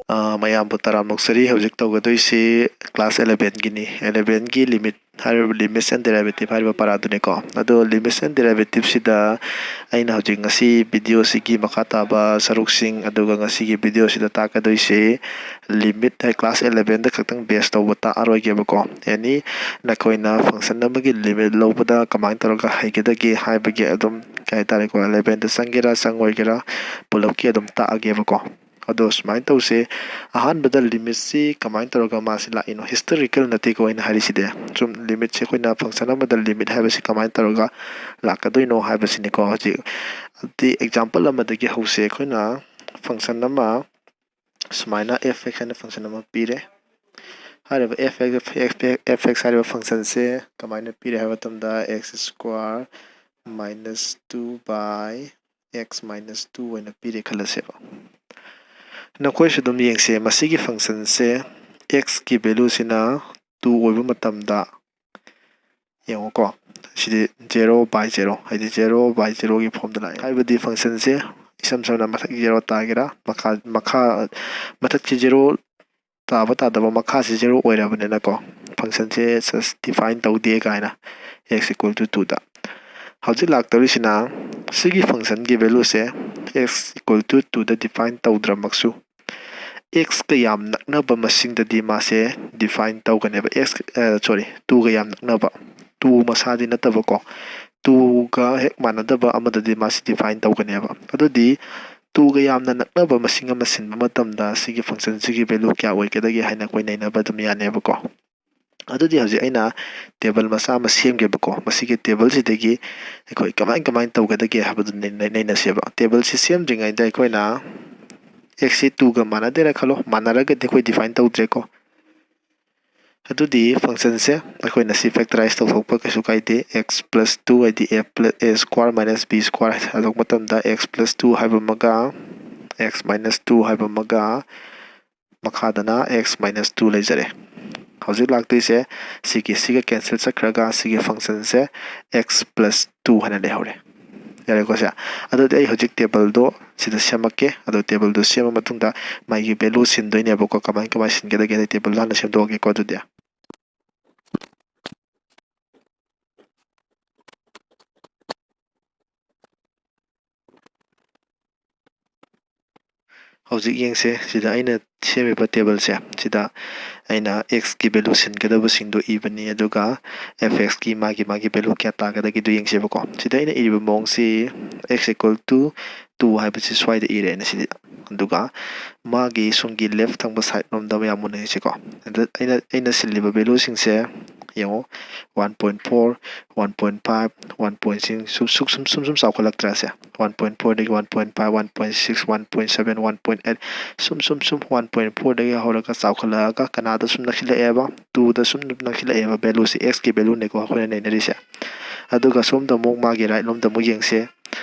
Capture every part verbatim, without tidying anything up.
ꯑ, ꯃꯌꯥꯝꯕꯨ ꯇꯔꯥꯝꯅ ꯑꯣꯛꯆꯔꯤ꯫ ꯍꯧꯖꯤꯛ ꯇꯧꯒꯗꯣꯏꯁꯤ class elevenꯒꯤꯅꯤ꯫ Elevenꯒꯤ limit ꯍꯥꯏꯔꯤꯕ, limits and derivative ꯍꯥꯏꯔꯤꯕ ꯄꯔꯥꯗꯨꯅꯤꯀꯣ꯫ ꯑꯗꯣ limits and derivativeꯁꯤꯗ ꯑꯩꯅ ꯍꯧꯖꯤꯛ ꯉꯁꯤ videoꯁꯤꯒꯤ ꯃꯈꯥ ꯇꯥꯕ ꯁꯔꯨꯛꯁꯤꯡ, ꯑꯗꯨꯒ ꯉꯁꯤꯒꯤ videoꯁꯤꯗ ꯇꯥꯛꯀꯗꯣꯏꯁꯤ limit ꯍꯥꯏ class elevenꯗ ꯈꯛꯇꯪ base ꯇꯧꯕ ꯇꯥꯛꯑꯔꯣꯏꯒꯦꯕꯀꯣ꯫ Any ꯅꯈꯣꯏꯅ function ꯑꯃꯒꯤ limit ꯂꯧꯕꯗ ꯀꯃꯥꯏꯅ ꯇꯧꯔꯒ ꯍꯩꯒꯗꯒꯦ ꯍꯥꯏꯕꯒꯤ ꯑꯗꯨꯝ, ꯀꯩ ꯍꯥꯏꯇꯥꯔꯦꯀꯣ, elevenꯗ ꯆꯪꯒꯦꯔꯥ ꯆꯪꯉꯣꯏꯒꯦꯔꯥ ꯄꯨꯂꯞꯀꯤ ꯑꯗꯨꯝ ꯇꯥꯛꯑꯒꯦꯕꯀꯣ꯫ ꯑꯗꯣ ꯁꯨꯃꯥꯏꯅ ꯇꯧꯁꯦ, ꯑꯍꯥꯟꯕꯗ limitꯁꯤ ꯀꯃꯥꯏꯅ ꯇꯧꯔꯒ ꯃꯥꯁꯤ ꯂꯥꯛꯏꯅꯣ? Historical ꯅꯠꯇꯦꯀꯣ ꯑꯩꯅ ꯍꯥꯏꯔꯤꯁꯤꯗꯤ꯫ ꯁꯨꯝ limitꯁꯤ, ꯑꯩꯈꯣꯏꯅ function ꯑꯃꯗ limit ꯍꯥꯏꯕꯁꯤ ꯀꯃꯥꯏꯅ ꯇꯧꯔꯒ ꯂꯥꯛꯀꯗꯣꯏꯅꯣ ꯍꯥꯏꯕꯁꯤꯅꯤꯀꯣ꯫ ꯍꯧꯖꯤꯛ ꯑꯗꯨꯗꯤ example ꯑꯃꯗꯒꯤ ꯍꯧꯁꯦ꯫ ꯑꯩꯈꯣꯏꯅ function ꯑꯃ ꯁꯨꯃꯥꯏꯅ f x ꯍꯥꯏꯅ function ꯑꯃ ꯄꯤꯔꯦ꯫ ꯍꯥꯏꯔꯤꯕ f x, f x ꯍꯥꯏꯔꯤꯕ functionꯁꯦ ꯀꯃꯥꯏꯅ ꯄꯤꯔꯦ ꯍꯥꯏꯕ ꯃꯇꯝꯗ x square minus two by x minus two ꯑꯣꯏꯅ ꯄꯤꯔꯦ ꯈꯜꯂꯁꯦꯕ꯫ ꯅꯈꯣꯏꯁꯨ ꯑꯗꯨꯝ ꯌꯦꯡꯁꯦ, ꯃꯁꯤꯒꯤ functionꯁꯦ xꯀꯤ valueꯁꯤꯅ two ꯑꯣꯏꯕ ꯃꯇꯝꯗ, ꯌꯦꯡꯉꯨꯀꯣ, ꯁꯤꯗꯤ zero by zero, ꯍꯥꯏꯗꯤ zero by zeroꯒꯤ formꯗ ꯂꯥꯛꯑꯦ꯫ ꯍꯥꯏꯕꯗꯤ functionꯁꯦ ꯏꯁꯝ ꯁꯝꯅ ꯃꯊꯛ zero ꯇꯥꯒꯦꯔꯥ, ꯃꯈꯥ, ꯃꯈꯥ, ꯃꯊꯛꯁꯤ zero ꯇꯥꯕ ꯇꯥꯗꯕ, ꯃꯈꯥꯁꯤ zero ꯑꯣꯏꯔꯕꯅꯤꯅꯀꯣ, functionꯁꯦ just define ꯇꯧꯗꯦ ꯀꯥꯏꯅ, x equal to twoꯗ꯫ ꯍꯧꯖꯤꯛ ꯂꯥꯛꯇꯧꯔꯤꯁꯤꯅ ꯁꯤꯒꯤ functionꯒꯤ valueꯁꯦ x equal to twoꯗ define ꯇꯧꯗ꯭ꯔꯃꯛꯁꯨ, xꯀ ꯌꯥꯝ ꯅꯛꯅꯕ ꯃꯁꯤꯡꯗꯗꯤ ꯃꯥꯁꯦ define ꯇꯧꯒꯅꯦꯕ꯫ X, ꯑ, sorry, twoꯒ ꯌꯥꯝ ꯅꯛꯅꯕ, two ꯃꯁꯥꯗꯤ ꯅꯠꯇꯕꯀꯣ, twoꯒ ꯍꯦꯛ ꯃꯥꯟꯅꯗꯕ ꯑꯃꯗꯗꯤ ꯃꯥꯁꯤ define ꯇꯧꯒꯅꯦꯕ꯫ ꯑꯗꯨꯗꯤ twoꯒ ꯌꯥꯝꯅ ꯅꯛꯅꯕ ꯃꯁꯤꯡ ꯑꯃ ꯁꯤꯟꯕ ꯃꯇꯝꯗ ꯁꯤꯒꯤ functionꯁꯤꯒꯤ value ꯀꯌꯥ ꯑꯣꯏꯒꯗꯒꯦ ꯍꯥꯏꯅ ꯑꯩꯈꯣꯏ ꯅꯩꯅꯕ ꯑꯗꯨꯝ ꯌꯥꯅꯦꯕꯀꯣ꯫ ꯑꯗꯨꯗꯤ ꯍꯧꯖꯤꯛ ꯑꯩꯅ table ꯃꯆꯥ ꯑꯃ ꯁꯦꯝꯒꯦꯕꯀꯣ꯫ ꯃꯁꯤꯒꯤ tableꯁꯤꯗꯒꯤ ꯑꯩꯈꯣꯏ ꯀꯃꯥꯏ ꯀꯃꯥꯏꯅ ꯇꯧꯒꯗꯒꯦ ꯍꯥꯏꯕꯗꯨ ꯅꯩ-, ꯅꯩ-, ꯅꯩꯅꯁꯦꯕ꯫ Tableꯁꯤ ꯁꯦꯝꯗ꯭ꯔꯤꯉꯩꯗ ꯑꯩꯈꯣꯏꯅ xꯁꯤ twoꯒ ꯃꯥꯟꯅꯗꯦꯅ ꯈꯜꯂꯣ꯫ ꯃꯥꯟꯅꯔꯒꯗꯤ ꯑꯩꯈꯣꯏ define ꯇꯧꯗ꯭ꯔꯦꯀꯣ꯫ ꯑꯗꯨꯗꯤ functionꯁꯦ ꯑꯩꯈꯣꯏꯅ ꯁꯤ factorize ꯇꯧꯊꯣꯛꯄ ꯀꯩꯁꯨ ꯀꯥꯏꯗꯦ꯫ X plus two ꯍꯥꯏꯗꯤ a plus a square minus b square ꯍꯥꯏꯗꯣꯛꯄ ꯃꯇꯝꯗ x plus two ꯍꯥꯏꯕ ꯑꯃꯒ x minus two ꯍꯥꯏꯕ ꯑꯃꯒ ꯃꯈꯥꯗꯅ x minus two ꯂꯩꯖꯔꯦ꯫ ꯍꯧꯖꯤꯛ ꯂꯥꯛꯇꯣꯏꯁꯦ ꯁꯤꯒꯤ, ꯁꯤꯒ cancel ꯆꯠꯈ꯭ꯔꯒ ꯁꯤꯒꯤ functionꯁꯦ x plus two ꯍꯥꯏꯅ ꯂꯩꯍꯧꯔꯦ꯫ ꯌꯥꯔꯦꯀꯣ ꯁꯦ? ꯑꯗꯨꯗꯤ ꯑꯩ ꯍꯧꯖꯤꯛ ꯇꯦꯕꯜꯗꯣ ꯁꯤꯗ ꯁꯦꯝꯃꯛꯀꯦ꯫ ꯑꯗꯣ ꯇꯦꯕꯜꯗꯣ ꯁꯦꯝꯃ ꯃꯇꯨꯡꯗ ꯃꯥꯒꯤ ꯚꯦꯂꯨ ꯁꯤꯟꯗꯣꯏꯅꯦꯕꯀꯣ꯫ ꯀꯃꯥꯏ ꯀꯃꯥꯏꯅ ꯁꯤꯟꯒꯗꯒꯦ? ꯑꯗꯩ ꯇꯦꯕꯜꯗꯣ ꯍꯥꯟꯅ ꯁꯦꯝꯗꯣꯛꯑꯒꯦꯀꯣ꯫ ꯑꯗꯨꯗꯤ ꯍꯧꯖꯤꯛ ꯌꯦꯡꯁꯦ, ꯁꯤꯗ ꯑꯩꯅ ꯁꯦꯝꯃꯤꯕ ꯇꯦꯕꯜꯁꯦ, ꯁꯤꯗ ꯑꯩꯅ ꯑꯦꯛꯁꯀꯤ ꯚꯦꯂꯨ ꯁꯤꯟꯒꯗꯕꯁꯤꯡꯗꯣ ꯏꯕꯅꯤ, ꯑꯗꯨꯒ ꯑꯦꯐ ꯑꯦꯛꯁꯀꯤ ꯃꯥꯒꯤ ꯃꯥꯒꯤ ꯚꯦꯂꯨ ꯀꯌꯥ ꯇꯥꯒꯗꯒꯦꯗꯣ ꯌꯦꯡꯁꯦꯕꯀꯣ꯫ ꯁꯤꯗ ꯑꯩꯅ ꯏꯔꯤꯕ ꯃꯑꯣꯡꯁꯤ x equal to two ꯍꯥꯏꯕꯁꯤ ꯁ꯭ꯋꯥꯏꯗ ꯏꯔꯦ ꯑꯩꯅ ꯁꯤꯗ꯫ ꯑꯗꯨꯒ ꯃꯥꯒꯤ ꯁꯣꯝꯒꯤ ꯂꯦꯐ ꯊꯪꯕ ꯁꯥꯏꯠ ꯂꯣꯝꯗ ꯃꯌꯥꯝ ꯃꯨꯟꯅ ꯌꯦꯡꯁꯤꯀꯣ꯫ ꯑꯗ ꯑꯩꯅ, ꯑꯩꯅ ꯁꯤꯜꯂꯤꯕ ꯚꯦꯂꯨꯁꯤꯡꯁꯦ ꯌꯦꯡꯉꯣ, one point four, one point five, one point six, ꯁꯨꯝ, ꯁꯨꯝ, ꯁꯨꯝ, ꯁꯨꯝ, ꯁꯨꯝ ꯆꯥꯎꯈꯠꯂꯛꯇ꯭ꯔꯥ ꯁꯦ? One point four ꯗꯒꯤ one point five, one point six, one point seven, one point eight, ꯁꯨꯝ, ꯁꯨꯝ, ꯁꯨꯝ one point four ꯗꯒꯤ ꯍꯧꯔꯒ ꯆꯥꯎꯈꯠꯂꯛꯑꯒ ꯀꯅꯥꯗ ꯁꯨꯝ ꯅꯛꯁꯤꯜꯂꯛꯑꯦꯕ? Two ꯗ ꯁꯨꯝ ꯅꯛꯁꯤꯜꯂꯛꯑꯦꯕ꯫ ꯚꯦꯂꯨꯁꯦ, x ꯀꯤ ꯚꯦꯂꯨꯅꯦꯀꯣ ꯑꯩꯈꯣꯏꯅ ꯅꯩꯅꯔꯤꯁꯦ꯫ ꯑꯗꯨꯒ ꯁꯣꯝꯗ ꯑꯃꯨꯛ ꯃꯥꯒꯤ ꯔꯥꯏꯠ ꯂꯣꯝꯗ ꯑꯃꯨꯛ ꯌꯦꯡꯁꯦ꯫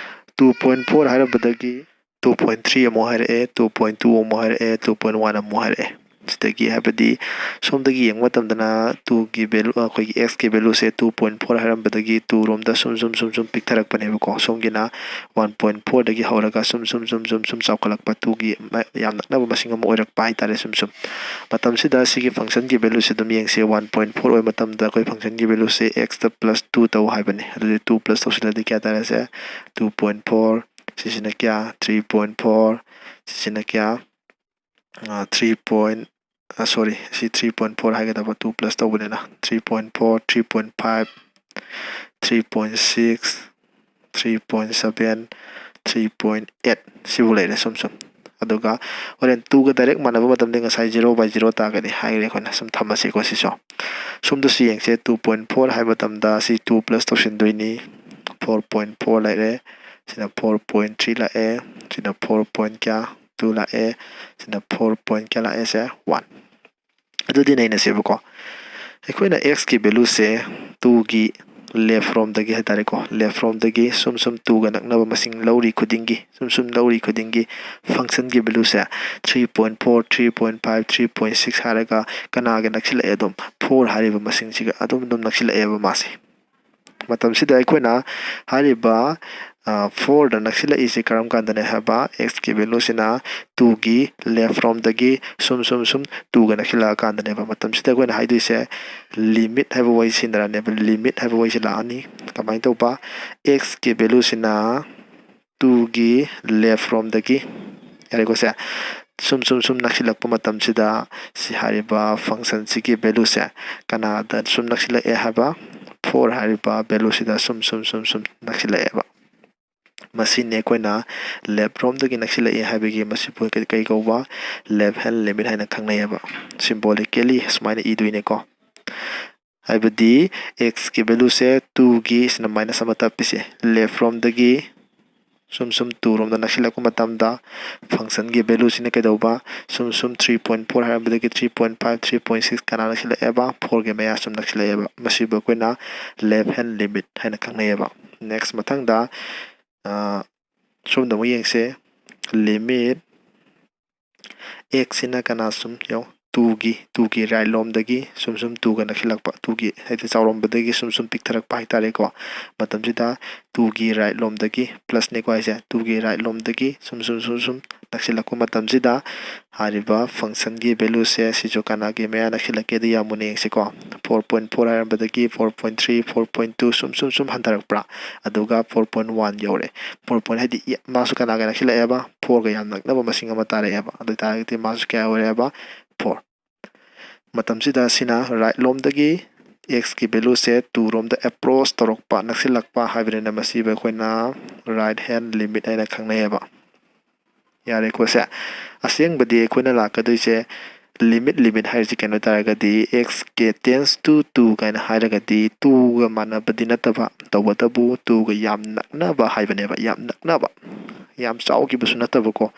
Two point four ꯍꯥꯏꯔꯝꯕꯗꯒꯤ two point three ꯑꯃꯨꯛ ꯍꯥꯏꯔꯛꯑꯦ, two point two ꯑꯃꯨꯛ ꯍꯥꯏꯔꯛꯑꯦ, two point one ꯑꯃꯨꯛ ꯍꯥꯏꯔꯛꯑꯦ꯫ ꯁꯤꯗꯒꯤ, ꯍꯥꯏꯕꯗꯤ ꯁꯣꯝꯗꯒꯤ ꯌꯦꯡꯕ ꯃꯇꯝꯗꯅ two ꯒꯤ ꯚꯦꯂꯨ, ꯑꯩꯈꯣꯏꯒꯤ x ꯀꯤ ꯚꯦꯂꯨꯁꯦ two point four ꯍꯥꯏꯔꯝꯕꯗꯒꯤ two ꯔꯣꯝꯗ ꯁꯨꯝ, ꯁꯨꯝ, ꯁꯨꯝ, ꯁꯨꯝ ꯄꯤꯛꯊꯔꯛꯄꯅꯦꯕꯀꯣ꯫ ꯁꯣꯝꯒꯤꯅ one point four ꯗꯒꯤ ꯍꯧꯔꯒ ꯁꯨꯝ, ꯁꯨꯝ, ꯁꯨꯝ, ꯁꯨꯝ, ꯁꯨꯝ ꯆꯥꯎꯈꯠꯂꯛꯄ, two ꯒꯤ ꯃ-, ꯌꯥꯝ ꯅꯛꯅꯕ ꯃꯁꯤꯡ ꯑꯃ ꯑꯣꯏꯔꯛꯄ ꯍꯥꯏꯇꯥꯔꯦ, ꯁꯨꯝ, ꯁꯨꯝ꯫ ꯃꯇꯝꯁꯤꯗ ꯁꯤꯒꯤ function ꯒꯤ ꯚꯦꯂꯨꯁꯦ ꯑꯗꯨꯝ ꯌꯦꯡꯁꯦ꯫ One point four ꯑꯣꯏꯕ ꯃꯇꯝꯗ ꯑꯩꯈꯣꯏ function ꯒꯤ ꯚꯦꯂꯨꯁꯦ x ꯇ plus two ꯇꯧ ꯍꯥꯏꯕꯅꯤ꯫ ꯑꯗꯨꯗꯤ two plus ꯇꯧꯁꯤꯜꯂꯗꯤ ꯀꯌꯥ ꯇꯥꯔꯦꯁꯦ? Two point four, ꯁꯤꯁꯤꯅ ꯀꯌꯥ? Three point four, ꯁꯤꯁꯤꯅ ꯀꯌꯥ? ꯑ, three point, ꯑ, sorry, ꯁꯤ three point four ꯍꯥꯏꯒꯗꯕ, two plus ꯇꯧꯕꯅꯤꯅ꯫ Three point four, three point five, three point six, three point seven, three point eight, ꯁꯤꯕꯨ ꯂꯩꯔꯦ ꯁꯨꯝ ꯁꯨꯝ꯫ ꯑꯗꯨꯒ ꯍꯣꯔꯦꯟ two ꯒ direct ꯃꯥꯟꯅꯕ ꯃꯇꯝꯗ ꯉꯁꯥꯏ zero by zero ꯇꯥꯒꯅꯤ ꯍꯥꯏꯈ꯭ꯔꯦ ꯑꯩꯈꯣꯏꯅ꯫ ꯁꯨꯝ ꯊꯝꯃꯁꯤꯀꯣ ꯁꯤꯁꯨ꯫ ꯁꯣꯝꯗꯁꯨ ꯌꯦꯡꯁꯦ, two point four ꯍꯥꯏꯕ ꯃꯇꯝꯗ ꯁꯤ two plus ꯇꯧꯁꯤꯟꯗꯣꯏꯅꯤ꯫ Four point four ꯂꯩꯔꯦ꯫ ꯁꯤꯅ four point three ꯂꯥꯛꯑꯦ꯫ ꯁꯤꯅ four point ꯀꯌꯥ? Two ꯂꯥꯛꯑꯦ꯫ ꯁꯤꯅ four point ꯀꯌꯥ ꯂꯥꯛꯑꯦ? ꯁꯦ, one꯫ ꯑꯗꯨꯗꯤ ꯅꯩꯅꯁꯦꯕꯀꯣ꯫ ꯑꯩꯈꯣꯏꯅ x ꯀꯤ ꯚꯦꯂꯨꯁꯦ two ꯒꯤ left ꯔꯣꯝꯗꯒꯤ ꯍꯥꯏꯇꯥꯔꯦꯀꯣ, left ꯔꯣꯝꯗꯒꯤ ꯁꯨꯝ ꯁꯨꯝ two ꯒ ꯅꯛꯅꯕ ꯃꯁꯤꯡ ꯂꯧꯔꯤ ꯈꯨꯗꯤꯡꯒꯤ, ꯁꯨꯝ ꯁꯨꯝ ꯂꯧꯔꯤ ꯈꯨꯗꯤꯡꯒꯤ function ꯒꯤ ꯚꯦꯂꯨꯁꯦ three point four, three point five, three point six ꯍꯥꯏꯔꯒ ꯀꯅꯥꯒ ꯅꯛꯁꯤꯜꯂꯛꯑꯦ? ꯑꯗꯨꯝ four ꯍꯥꯏꯔꯤꯕ ꯃꯁꯤꯡꯁꯤꯒ ꯑꯗꯨꯝ, ꯑꯗꯨꯝ ꯅꯛꯁꯤꯜꯂꯛꯑꯦꯕ ꯃꯥꯁꯦ꯫ ꯃꯇꯝꯁꯤꯗ ꯑꯩꯈꯣꯏꯅ ꯍꯥꯏꯔꯤꯕ, ꯐꯣꯔꯗ ꯅꯛꯁꯤꯜꯂꯛꯏꯁꯦ ꯀꯔꯝ ꯀꯥꯟꯗꯅꯦ ꯍꯥꯏꯕ? ꯑꯦꯛꯁꯀꯤ ꯚꯦꯂꯨꯁꯤꯅ ꯇꯨꯒꯤ ꯂꯦꯐ ꯔꯣꯝꯗꯒꯤ ꯁꯨꯝ ꯁꯨꯝ ꯁꯨꯝ ꯇꯨꯒ ꯅꯛꯁꯤꯜꯂꯛꯑꯀꯥꯟꯗꯅꯦꯕ꯫ ꯃꯇꯝꯁꯤꯗ ꯑꯩꯈꯣꯏꯅ ꯍꯥꯏꯗꯣꯏꯁꯦ ꯂꯤꯃꯤꯠ ꯍꯥꯏꯕ ꯋꯥꯍꯩ ꯁꯤꯖꯤꯟꯅꯔꯅꯦꯕ꯫ ꯂꯤꯃꯤꯠ ꯍꯥꯏꯕ ꯋꯥꯍꯩꯁꯤ ꯂꯥꯛꯑꯅꯤ꯫ ꯀꯃꯥꯏꯅ ꯇꯧꯕ? ꯑꯦꯛꯁꯀꯤ ꯚꯦꯂꯨꯁꯤꯅ ꯇꯨꯒꯤ ꯂꯦꯐ ꯔꯣꯝꯗꯒꯤ, ꯌꯥꯔꯦꯀꯣ ꯁꯦ, ꯁꯨꯝ ꯁꯨꯝ ꯁꯨꯝ ꯅꯛꯁꯤꯜꯂꯛꯄ ꯃꯇꯝꯁꯤꯗ ꯁꯤ ꯍꯥꯏꯔꯤꯕ ꯐꯪꯁꯟꯁꯤꯒꯤ ꯚꯦꯂꯨꯁꯦ ꯀꯅꯥꯗ ꯁꯨꯝ ꯅꯛꯁꯤꯜꯂꯛꯑꯦ ꯍꯥꯏꯕ? ꯐꯣꯔ ꯍꯥꯏꯔꯤꯕ ꯚꯦꯂꯨꯁꯤꯗ ꯁꯨꯝ ꯁꯨꯝ ꯁꯨꯝ ꯁꯨꯝ ꯅꯛꯁꯤꯜꯂꯛꯑꯦꯕ꯫ ꯃꯁꯤꯅꯤ ꯑꯩꯈꯣꯏꯅ ꯂꯦꯐ ꯔꯣꯝꯗꯒꯤ ꯅꯛꯁꯤꯜꯂꯛꯑꯦ ꯍꯥꯏꯕꯒꯤ, ꯃꯁꯤꯕꯨ ꯀꯩ ꯀꯩ ꯀꯧꯕ? ꯂꯦꯐ ꯍꯦꯟ ꯂꯤꯃꯤꯠ ꯍꯥꯏꯅ ꯈꯪꯅꯩꯑꯕ꯫ ꯁꯤꯝꯕꯣꯂꯤꯀꯦꯂꯤ ꯁꯨꯃꯥꯏꯅ ꯏꯗꯣꯏꯅꯦꯀꯣ꯫ ꯍꯥꯏꯕꯗꯤ ꯑꯦꯛꯁꯀꯤ ꯚꯦꯂꯨꯁꯦ ꯇꯨꯒꯤ, ꯁꯤꯅ ꯃꯥꯏꯅꯁ ꯑꯃ ꯇꯞꯄꯤꯁꯦ, ꯂꯦꯐ ꯔꯣꯝꯗꯒꯤ ꯁꯨꯝ ꯁꯨꯝ ꯇꯨ ꯔꯣꯝꯗ ꯅꯛꯁꯤꯜꯂꯛꯄ ꯃꯇꯝꯗ ꯐꯪꯁꯟꯒꯤ ꯚꯦꯂꯨꯁꯤꯅ ꯀꯩꯗꯧꯕ? ꯁꯨꯝ ꯁꯨꯝ ꯊ꯭ꯔꯤ ꯄꯣꯏꯟ ꯐꯣꯔ ꯍꯥꯏꯔꯝꯕꯗꯒꯤ three point five, three point six ꯀꯅꯥ ꯅꯛꯁꯤꯜꯂꯛꯑꯦꯕ? ꯐꯣꯔꯒꯤ ꯃꯌꯥ ꯁꯨꯝ ꯅꯛꯁꯤꯜꯂꯛꯑꯦꯕ꯫ ꯃꯁꯤꯕꯨ ꯑꯩꯈꯣꯏꯅ ꯂꯦꯐ ꯍꯦꯟ ꯂꯤꯃꯤꯠ ꯍꯥꯏꯅ ꯈꯪꯅꯩꯑꯕ꯫ ꯅꯦꯛꯁ ꯃꯊꯪꯗ ꯑ, ꯁꯣꯝꯗ ꯑꯃꯨꯛ ꯌꯦꯡꯁꯦ꯫ ꯂꯤꯃꯤꯠ ꯑꯦꯛꯁꯁꯤꯅ ꯀꯅꯥ ꯁꯨꯝ ꯌꯦꯡꯉꯣ, ꯇꯨꯒꯤ, ꯇꯨꯒꯤ ꯔꯥꯏꯠ ꯂꯣꯝꯗꯒꯤ ꯁꯨꯝ ꯁꯨꯝ ꯇꯨꯒ ꯅꯛꯁꯤꯜꯂꯛꯄ, ꯇꯨꯒꯤ ꯍꯥꯏꯗꯤ ꯆꯥꯎꯔꯝꯕꯗꯒꯤ ꯁꯨꯝ ꯁꯨꯝ ꯄꯤꯛꯊꯔꯛꯄ ꯍꯥꯏꯇꯥꯔꯦꯀꯣ꯫ ꯃꯇꯝꯁꯤꯗ ꯇꯨꯒꯤ ꯔꯥꯏꯠ ꯂꯣꯝꯗꯒꯤ, ꯄ꯭ꯂꯁꯅꯦꯀꯣ ꯍꯥꯏꯁꯦ, ꯇꯨꯒꯤ ꯔꯥꯏꯠ ꯂꯣꯝꯗꯒꯤ ꯁꯨꯝ ꯁꯨꯝ ꯁꯨꯝ ꯁꯨꯝ ꯅꯛꯁꯤꯜꯂꯛꯄ ꯃꯇꯝꯁꯤꯗ ꯍꯥꯏꯔꯤꯕ ꯐꯪꯁꯟꯒꯤ ꯚꯦꯂꯨꯁꯦ ꯁꯤꯁꯨ ꯀꯅꯥꯒꯤ ꯃꯌꯥ ꯅꯛꯁꯤꯜꯂꯛꯀꯦꯗ ꯌꯥꯝ ꯃꯨꯟꯅ ꯌꯦꯡꯁꯤꯀꯣ꯫ ꯐꯣꯔ ꯄꯣꯏꯟ ꯐꯣꯔ ꯍꯥꯏꯔꯝꯕꯗꯒꯤ four point three, four point two ꯁꯨꯝ ꯁꯨꯝ ꯁꯨꯝ ꯍꯟꯊꯔꯛꯄ꯭ꯔꯥ? ꯑꯗꯨꯒ ꯐꯣꯔ ꯄꯣꯏꯟ ꯋꯥꯟ ꯌꯧꯔꯦ꯫ ꯐꯣꯔ ꯄꯣꯏꯟ ꯍꯥꯏꯗꯤ ꯏ-, ꯃꯥꯁꯨ ꯀꯅꯥꯒ ꯅꯛꯁꯤꯜꯂꯛꯑꯦꯕ? ꯐꯣꯔꯒ ꯌꯥꯝ ꯅꯛꯅꯕ ꯃꯁꯤꯡ ꯑꯃ ꯇꯥꯔꯛꯑꯦꯕ꯫ ꯑꯗꯨ ꯑꯣꯏꯇꯥꯔꯒꯗꯤ ꯃꯥꯁꯨ ꯀꯌꯥ ꯑꯣꯏꯔꯦꯕ? ꯐꯣꯔ꯫ ꯃꯇꯝꯁꯤꯗ ꯁꯤꯅ ꯔꯥꯏꯠ ꯂꯣꯝꯗꯒꯤ ꯑꯦꯛꯁꯀꯤ ꯚꯦꯂꯨꯁꯦ ꯇꯨ ꯔꯣꯝꯗ ꯑꯦꯄ꯭ꯔꯣꯁ ꯇꯧꯔꯛꯄ, ꯅꯛꯁꯤꯜꯂꯛꯄ ꯍꯥꯏꯕꯅꯤꯅ ꯃꯁꯤꯕꯨ ꯑꯩꯈꯣꯏꯅ ꯔꯥꯏꯠ ꯍꯦꯟ ꯂꯤꯃꯤꯠ ꯍꯥꯏꯅ ꯈꯪꯅꯩꯑꯕ꯫ ꯌꯥꯔꯦꯀꯣ ꯁꯦ? ꯑꯁꯦꯡꯕꯗꯤ ꯑꯩꯈꯣꯏꯅ ꯂꯥꯛꯀꯗꯣꯏꯁꯦ ꯂꯤꯃꯤꯠ, ꯂꯤꯃꯤꯠ ꯍꯥꯏꯔꯤꯁꯦ ꯀꯩꯅꯣ ꯇꯥꯔꯒꯗꯤ, ꯑꯦꯛꯁ ꯀꯦ ꯇꯦꯟꯁ ꯇꯨ ꯇꯨ ꯀꯥꯏꯅ ꯍꯥꯏꯔꯒꯗꯤ ꯇꯨꯒ ꯃꯥꯟꯅꯕꯗꯤ ꯅꯠꯇꯕ, ꯇꯧꯕꯇꯕꯨ ꯇꯨꯒ ꯌꯥꯝ ꯅꯛꯅꯕ ꯍꯥꯏꯕꯅꯦꯕ, ꯌꯥꯝ ꯅꯛꯅꯕ, ꯌꯥꯝ ꯆꯥꯎꯈꯤꯕꯁꯨ ꯅꯠꯇꯕꯀꯣ꯫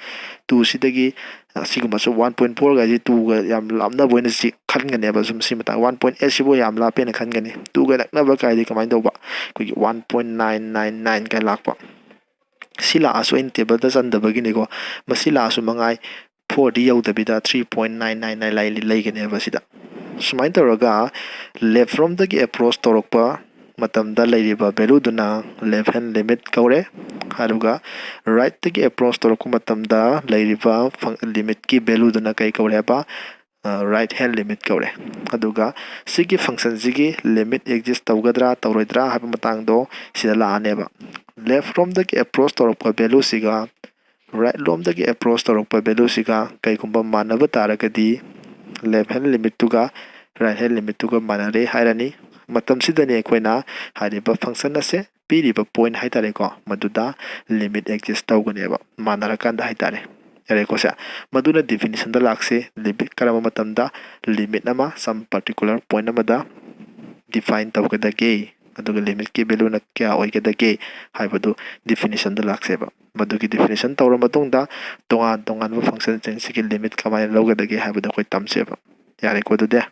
ꯇꯨꯁꯤꯗꯒꯤ ꯑꯁꯤꯒꯨꯝꯕꯁꯨ ꯋꯥꯟ ꯄꯣꯏꯟ ꯐꯣꯔꯒ ꯍꯥꯏꯁꯤ ꯇꯨꯒ ꯌꯥꯝ ꯂꯥꯞꯅꯕ ꯑꯣꯏꯅ ꯁꯤ ꯈꯟꯒꯅꯦꯕ꯫ ꯁꯨꯝ ꯁꯤ ꯃꯇꯥꯡ ꯋꯥꯟ ꯄꯣꯏꯟ ꯑꯦꯠꯁꯤꯕꯨ ꯌꯥꯝ ꯂꯥꯞꯄꯦꯅ ꯈꯟꯒꯅꯤ꯫ ꯇꯨꯒ ꯅꯛꯅꯕ ꯀꯥꯏꯗꯤ ꯀꯃꯥꯏꯅ ꯇꯧꯕ? ꯑꯩꯈꯣꯏꯒꯤ one point nine nine nine ꯀꯥꯏ ꯂꯥꯛꯄ꯫ ꯁꯤ ꯂꯥꯛꯑꯁꯨ ꯑꯩꯅ ꯇꯦꯕꯜꯗ ꯆꯟꯗꯕꯒꯤꯅꯤꯀꯣ꯫ ꯃꯁꯤ ꯂꯥꯛꯑꯁꯨ ꯃꯉꯥꯏ, ꯐꯣꯔꯗꯤ ꯌꯧꯗꯕꯤꯗ three point nine nine nine ꯂꯩ-, ꯂꯩꯒꯅꯦꯕ ꯁꯤꯗ꯫ ꯁꯨꯃꯥꯏꯅ ꯇꯧꯔꯒ ꯂꯦꯐ ꯔꯣꯝꯗꯒꯤ ꯑꯦꯄ꯭ꯔꯣꯁ ꯇꯧꯔꯛꯄ ꯃꯇꯝꯗ ꯂꯩꯔꯤꯕ value ꯗꯨꯅ left hand limit ꯀꯧꯔꯦ꯫ ꯑꯗꯨꯒ right ꯇꯒꯤ approach ꯇꯧꯔꯛꯄ ꯃꯇꯝꯗ ꯂꯩꯔꯤꯕ ꯐꯪ-, limit ꯀꯤ value ꯗꯨꯅ ꯀꯩ ꯀꯧꯔꯦ ꯍꯥꯏꯕ? ꯑ, right hand limit ꯀꯧꯔꯦ꯫ ꯑꯗꯨꯒ ꯁꯤꯒꯤ function ꯁꯤꯒꯤ limit exist ꯇꯧꯒꯗ꯭ꯔꯥ ꯇꯧꯔꯣꯏꯗ꯭ꯔꯥ ꯍꯥꯏꯕ ꯃꯇꯥꯡꯗꯣ ꯁꯤꯗ ꯂꯥꯛꯑꯅꯦꯕ꯫ Left ꯔꯣꯝꯗꯒꯤ approach ꯇꯧꯔꯛꯄ value ꯁꯤꯒ right ꯂꯣꯝꯗꯒꯤ approach ꯇꯧꯔꯛꯄ value ꯁꯤꯒ ꯀꯩꯒꯨꯝꯕ ꯃꯥꯟꯅꯕ ꯇꯥꯔꯒꯗꯤ left hand limit ꯇꯨꯒ right hand limit ꯇꯨꯒ ꯃꯥꯟꯅꯔꯦ ꯍꯥꯏꯔꯅꯤ꯫ ꯃꯇꯝꯁꯤꯗꯅꯤ ꯑꯩꯈꯣꯏꯅ ꯍꯥꯏꯔꯤꯕ function ꯑꯁꯦ ꯄꯤꯔꯤꯕ point ꯍꯥꯏꯇꯥꯔꯦꯀꯣ, ꯃꯗꯨꯗ limit exist ꯇꯧꯒꯅꯦꯕ, ꯃꯥꯟꯅꯔꯀꯥꯟꯗ ꯍꯥꯏꯇꯥꯔꯦ꯫ ꯌꯥꯔꯦꯀꯣ ꯁꯦ? ꯃꯗꯨꯅ definition ꯗ ꯂꯥꯛꯁꯤ, limit ꯀꯔꯝꯕ ꯃꯇꯝꯗ limit ꯑꯃ some particular point ꯑꯃꯗ define ꯇꯧꯒꯗꯒꯦ, ꯑꯗꯨꯒ limit ꯀꯤ value ꯅ ꯀꯌꯥ ꯑꯣꯏꯒꯗꯒꯦ ꯍꯥꯏꯕꯗꯨ definition ꯗ ꯂꯥꯛꯁꯦꯕ꯫ ꯃꯗꯨꯒꯤ definition ꯇꯧꯔ ꯃꯇꯨꯡꯗ ꯇꯣꯉꯥꯟ ꯇꯣꯉꯥꯟꯕ function ꯁꯤꯡꯁꯤꯒꯤ limit ꯀꯃꯥꯏꯅ ꯂꯧꯒꯗꯒꯦ ꯍꯥꯏꯕꯗꯨ ꯑꯩꯈꯣꯏ ꯇꯝꯁꯦꯕ꯫ ꯌꯥꯔꯦꯀꯣ ꯑꯗꯨꯗꯤ?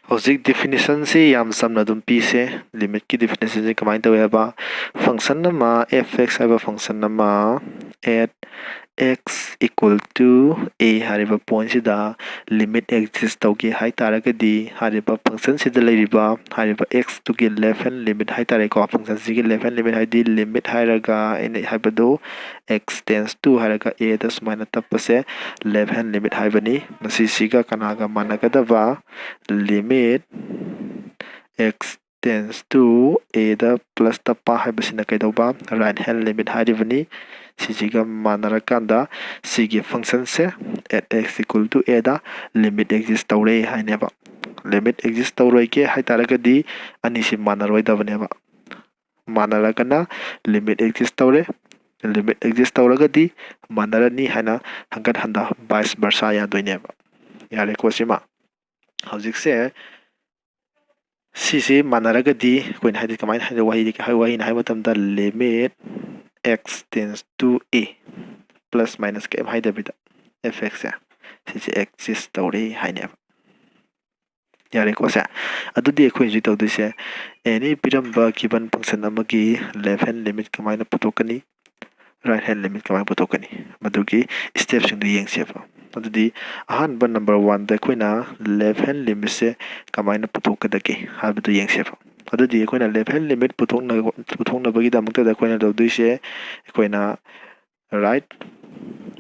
ꯍꯧꯖꯤꯛ definition ꯁꯤ ꯌꯥꯝ ꯆꯝꯅ ꯑꯗꯨꯝ ꯄꯤꯁꯦ꯫ Limit ꯀꯤ definition ꯁꯤ ꯀꯃꯥꯏꯅ ꯇꯧꯏ ꯍꯥꯏꯕ? Function ꯑꯃ, f x ꯍꯥꯏꯕ function ꯑꯃ at x equal to a ꯍꯥꯏꯔꯤꯕ point ꯁꯤꯗ limit exist ꯇꯧꯒꯦ ꯍꯥꯏ ꯇꯥꯔꯒꯗꯤ, ꯍꯥꯏꯔꯤꯕ function ꯁꯤꯗ ꯂꯩꯔꯤꯕ ꯍꯥꯏꯔꯤꯕ x ꯇꯨꯒꯤ left hand limit ꯍꯥꯏ ꯇꯥꯔꯦꯀꯣ, function ꯁꯤꯒꯤ left hand limit ꯍꯥꯏꯗꯤ limit ꯍꯥꯏꯔꯒ ꯑꯩꯅ ꯍꯥꯏꯕꯗꯨ x tends to ꯍꯥꯏꯔꯒ a ꯗ ꯁꯨꯃꯥꯏꯅ ꯇꯞꯄꯁꯦ left hand limit ꯍꯥꯏꯕꯅꯤ꯫ ꯃꯁꯤꯁꯤꯒ ꯀꯅꯥꯒ ꯃꯥꯟꯅꯒꯗꯕ? Limit x tends to a the plus ꯇꯞꯄ ꯍꯥꯏꯕꯁꯤꯅ ꯀꯩꯗꯧꯕ? Right hand limit ꯍꯥꯏꯔꯤꯕꯅꯤ꯫ ꯁꯤꯁꯤꯒ ꯃꯥꯟꯅꯔꯀꯥꯟꯗ ꯁꯤꯒꯤ function say at x equal to a the limit exist ꯇꯧꯔꯦ ꯍꯥꯏꯅꯦꯕ꯫ Limit exist ꯇꯧꯔꯣꯏꯒꯦ ꯍꯥꯏ ꯇꯥꯔꯒꯗꯤ ꯑꯅꯤꯁꯤ ꯃꯥꯟꯅꯔꯣꯏꯗꯕꯅꯦꯕ꯫ ꯃꯥꯟꯅꯔꯒꯅ limit exist ꯇꯧꯔꯦ, limit exist ꯇꯧꯔꯒꯗꯤ ꯃꯥꯟꯅꯔꯅꯤ ꯍꯥꯏꯅ ꯍꯟꯒꯠ ꯍꯟꯗ vice versa ꯌꯥꯗꯣꯏꯅꯦꯕ꯫ ꯌꯥꯔꯦꯀꯣ ꯁꯤꯃ? ꯍꯧꯖꯤꯛꯁꯦ ꯁꯤꯁꯦ ꯃꯥꯟꯅꯔꯒꯗꯤ ꯑꯩꯈꯣꯏꯅ ꯍꯥꯏꯗꯤ ꯀꯃꯥꯏꯅ ꯍꯥꯏꯗꯤ ꯋꯥꯍꯩꯗꯤ ꯋꯥꯍꯩꯅ ꯍꯥꯏꯕ ꯃꯇꯝꯗ limit x tends to a plus minus ꯀꯩꯝ ꯍꯥꯏꯗꯕꯤꯗ f x ꯁꯦ ꯁꯤꯁꯦ exist ꯇꯧꯔꯦ ꯍꯥꯏꯅꯦꯕ꯫ ꯌꯥꯔꯦꯀꯣ ꯁꯦ? ꯑꯗꯨꯗꯤ ꯑꯩꯈꯣꯏ ꯍꯧꯖꯤꯛ ꯇꯧꯗꯣꯏꯁꯦ any ꯄꯤꯔꯝꯕ given function ꯑꯃꯒꯤ left hand limit ꯀꯃꯥꯏꯅ ꯄꯨꯊꯣꯛꯀꯅꯤ, right hand limit ꯀꯃꯥꯏꯅ ꯄꯨꯊꯣꯛꯀꯅꯤ, ꯃꯗꯨꯒꯤ step ꯁꯤꯡꯗꯨ ꯌꯦꯡꯁꯦꯕ꯫ ꯑꯗꯨꯗꯤ ꯑꯍꯥꯟꯕ number one ꯗ ꯑꯩꯈꯣꯏꯅ left hand limit ꯁꯦ ꯀꯃꯥꯏꯅ ꯄꯨꯊꯣꯛꯀꯗꯒꯦ ꯍꯥꯏꯕꯗꯨ ꯌꯦꯡꯁꯦꯕ꯫ ꯑꯗꯨꯗꯤ ꯑꯩꯈꯣꯏꯅ left hand limit ꯄꯨꯊꯣꯛꯅ ꯄꯨꯊꯣꯛꯅꯕꯒꯤꯗꯃꯛꯇꯗ ꯑꯩꯈꯣꯏꯅ ꯇꯧꯗꯣꯏꯁꯦ, ꯑꯩꯈꯣꯏꯅ right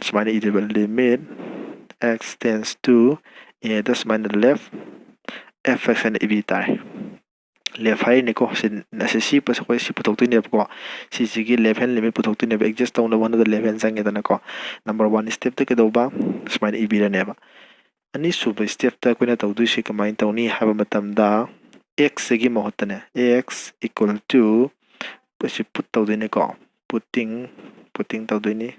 ꯁꯨꯃꯥꯏꯅ ꯏꯗꯣꯏꯕ, limit x tends to a ꯗ ꯁꯨꯃꯥꯏꯅ left f x ꯍꯥꯏꯅ ꯏꯕꯤ ꯇꯥꯔꯦ꯫ Left ꯍꯥꯏꯔꯤꯅꯤꯀꯣ, ꯁꯤ ꯑꯁꯤ ꯁꯤ ꯑꯩꯈꯣꯏ ꯁꯤ ꯄꯨꯊꯣꯛꯇꯣꯏꯅꯦꯕꯀꯣ꯫ ꯁꯤꯁꯤꯒꯤ left hand limit ꯄꯨꯊꯣꯛꯇꯣꯏꯅꯦꯕ, adjust ꯇꯧꯅꯕ ꯍꯣꯠꯅꯕꯗ left hand ꯆꯪꯉꯦꯗꯅꯀꯣ꯫ Number one step ꯇ ꯀꯩꯗꯧꯕ? ꯁꯨꯃꯥꯏꯅ ꯏꯕꯤꯔꯅꯦꯕ꯫ ꯑꯅꯤꯁꯨꯕ step ꯇ ꯑꯩꯈꯣꯏꯅ ꯇꯧꯗꯣꯏꯁꯤ ꯀꯃꯥꯏꯅ ꯇꯧꯅꯤ ꯍꯥꯏꯕ ꯃꯇꯝꯗ, x ꯁꯤꯒꯤ ꯃꯍꯨꯠꯇꯅꯦ, x equal to ꯑꯁꯤ put ꯇꯧꯗꯣꯏꯅꯤꯀꯣ, putting putting ꯇꯧꯗꯣꯏꯅꯤ꯫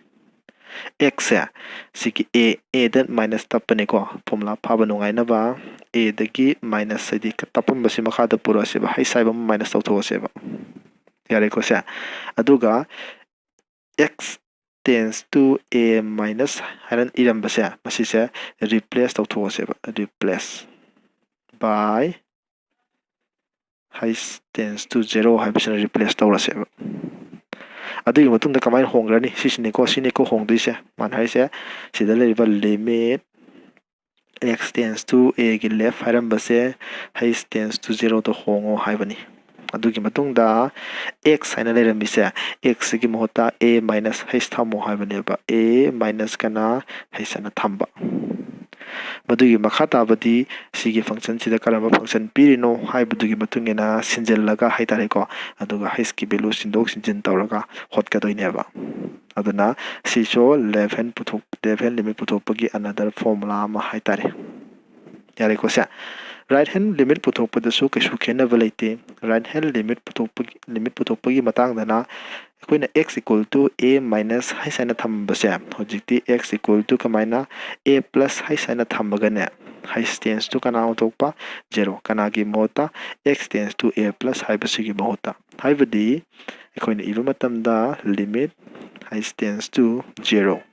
X ꯁꯦ ꯁꯤꯒꯤ a, a the minus ꯇꯞꯄꯅꯤꯀꯣ, formula ꯐꯥꯕ ꯅꯨꯡꯉꯥꯏꯅꯕ꯫ A ꯗꯒꯤ minus ꯍꯥꯏꯗꯤ ꯇꯞꯄꯝꯕꯁꯤ ꯃꯈꯥꯗ ꯄꯨꯔꯛꯑꯁꯦꯕ, h ꯍꯥꯏꯕ ꯑꯃ minus ꯇꯧꯊꯣꯛꯑꯁꯦꯕ꯫ ꯌꯥꯔꯦꯀꯣ ꯁꯦ? ꯑꯗꯨꯒ x tends to a minus ꯍꯥꯏꯅ ꯏꯔꯝꯕꯁꯦ, ꯃꯁꯤꯁꯦ replace ꯇꯧꯊꯣꯛꯑꯁꯦꯕ, replace by h tends to zero ꯍꯥꯏꯕꯁꯤꯅ replace ꯇꯧꯔꯁꯦꯕ꯫ ꯑꯗꯨꯒꯤ ꯃꯇꯨꯡꯗ ꯀꯃꯥꯏꯅ ꯍꯣꯡꯈ꯭ꯔꯅꯤ? ꯁꯤꯁꯤꯅꯤꯀꯣ, ꯁꯤꯅꯤꯀꯣ ꯍꯣꯡꯗꯣꯏꯁꯦ꯫ ꯃꯥꯅ ꯍꯥꯏꯁꯦ, ꯁꯤꯗ ꯂꯩꯔꯤꯕ limit x tends to a ꯒꯤ left ꯍꯥꯏꯔꯝꯕꯁꯦ h tends to zero ꯗ ꯍꯣꯡꯉꯣ ꯍꯥꯏꯕꯅꯤ꯫ ꯑꯗꯨꯒꯤ ꯃꯇꯨꯡꯗ x ꯍꯥꯏꯅ ꯂꯩꯔꯝꯃꯤꯁꯦ, x ꯁꯤꯒꯤ ꯃꯍꯨꯠꯇ a minus h ꯊꯝꯃꯣ ꯍꯥꯏꯕꯅꯦꯕ꯫ A minus ꯀꯅꯥ? H ꯍꯥꯏꯅ ꯊꯝꯕ꯫ ꯃꯗꯨꯒꯤ ꯃꯈꯥ ꯇꯥꯕꯗꯤ ꯁꯤꯒꯤ function ꯁꯤꯗ ꯀꯔꯝꯕ function ꯄꯤꯔꯤꯅꯣ ꯍꯥꯏꯕꯗꯨꯒꯤ ꯃꯇꯨꯡ ꯏꯟꯅ ꯁꯤꯟꯖꯤꯜꯂꯒ ꯍꯥꯏꯇꯥꯔꯦꯀꯣ, ꯑꯗꯨꯒ h ꯀꯤ value ꯁꯤꯟꯗꯣꯛ ꯁꯤꯟꯖꯤꯟ ꯇꯧꯔꯒ ꯍꯣꯠꯀꯗꯣꯏꯅꯦꯕ꯫ ꯑꯗꯨꯅ ꯁꯤꯁꯨ left hand ꯄꯨꯊꯣꯛ-, left hand limit ꯄꯨꯊꯣꯛꯄꯒꯤ another formula ꯑꯃ ꯍꯥꯏꯇꯥꯔꯦ꯫ ꯌꯥꯔꯦꯀꯣ ꯁꯦ? Right hand limit ꯄꯨꯊꯣꯛꯄꯗꯁꯨ ꯀꯩꯁꯨ ꯈꯦꯠꯅꯕ ꯂꯩꯇꯦ꯫ Right hand limit ꯄꯨꯊꯣꯛꯄꯒꯤ, limit ꯄꯨꯊꯣꯛꯄꯒꯤ ꯃꯇꯥꯡꯗꯅ ꯑꯩꯈꯣꯏꯅ x equal to a minus h ꯍꯥꯏꯅ ꯊꯝꯕꯁꯦ, ꯍꯧꯖꯤꯛꯇꯤ x equal to ꯀꯃꯥꯏꯅ a plus h ꯍꯥꯏꯅ ꯊꯝꯃꯒꯅꯦ, h tends to ꯀꯅꯥ ꯑꯣꯟꯊꯣꯛꯄ? Zero꯫ ꯀꯅꯥꯒꯤ ꯃꯍꯨꯠꯇ? X tends to a plus ꯍꯥꯏꯕꯁꯤꯒꯤ ꯃꯍꯨꯠꯇ꯫ ꯍꯥꯏꯕꯗꯤ ꯑꯩꯈꯣꯏꯅ ꯏꯕ ꯃꯇꯝꯗ limit h tends to zero,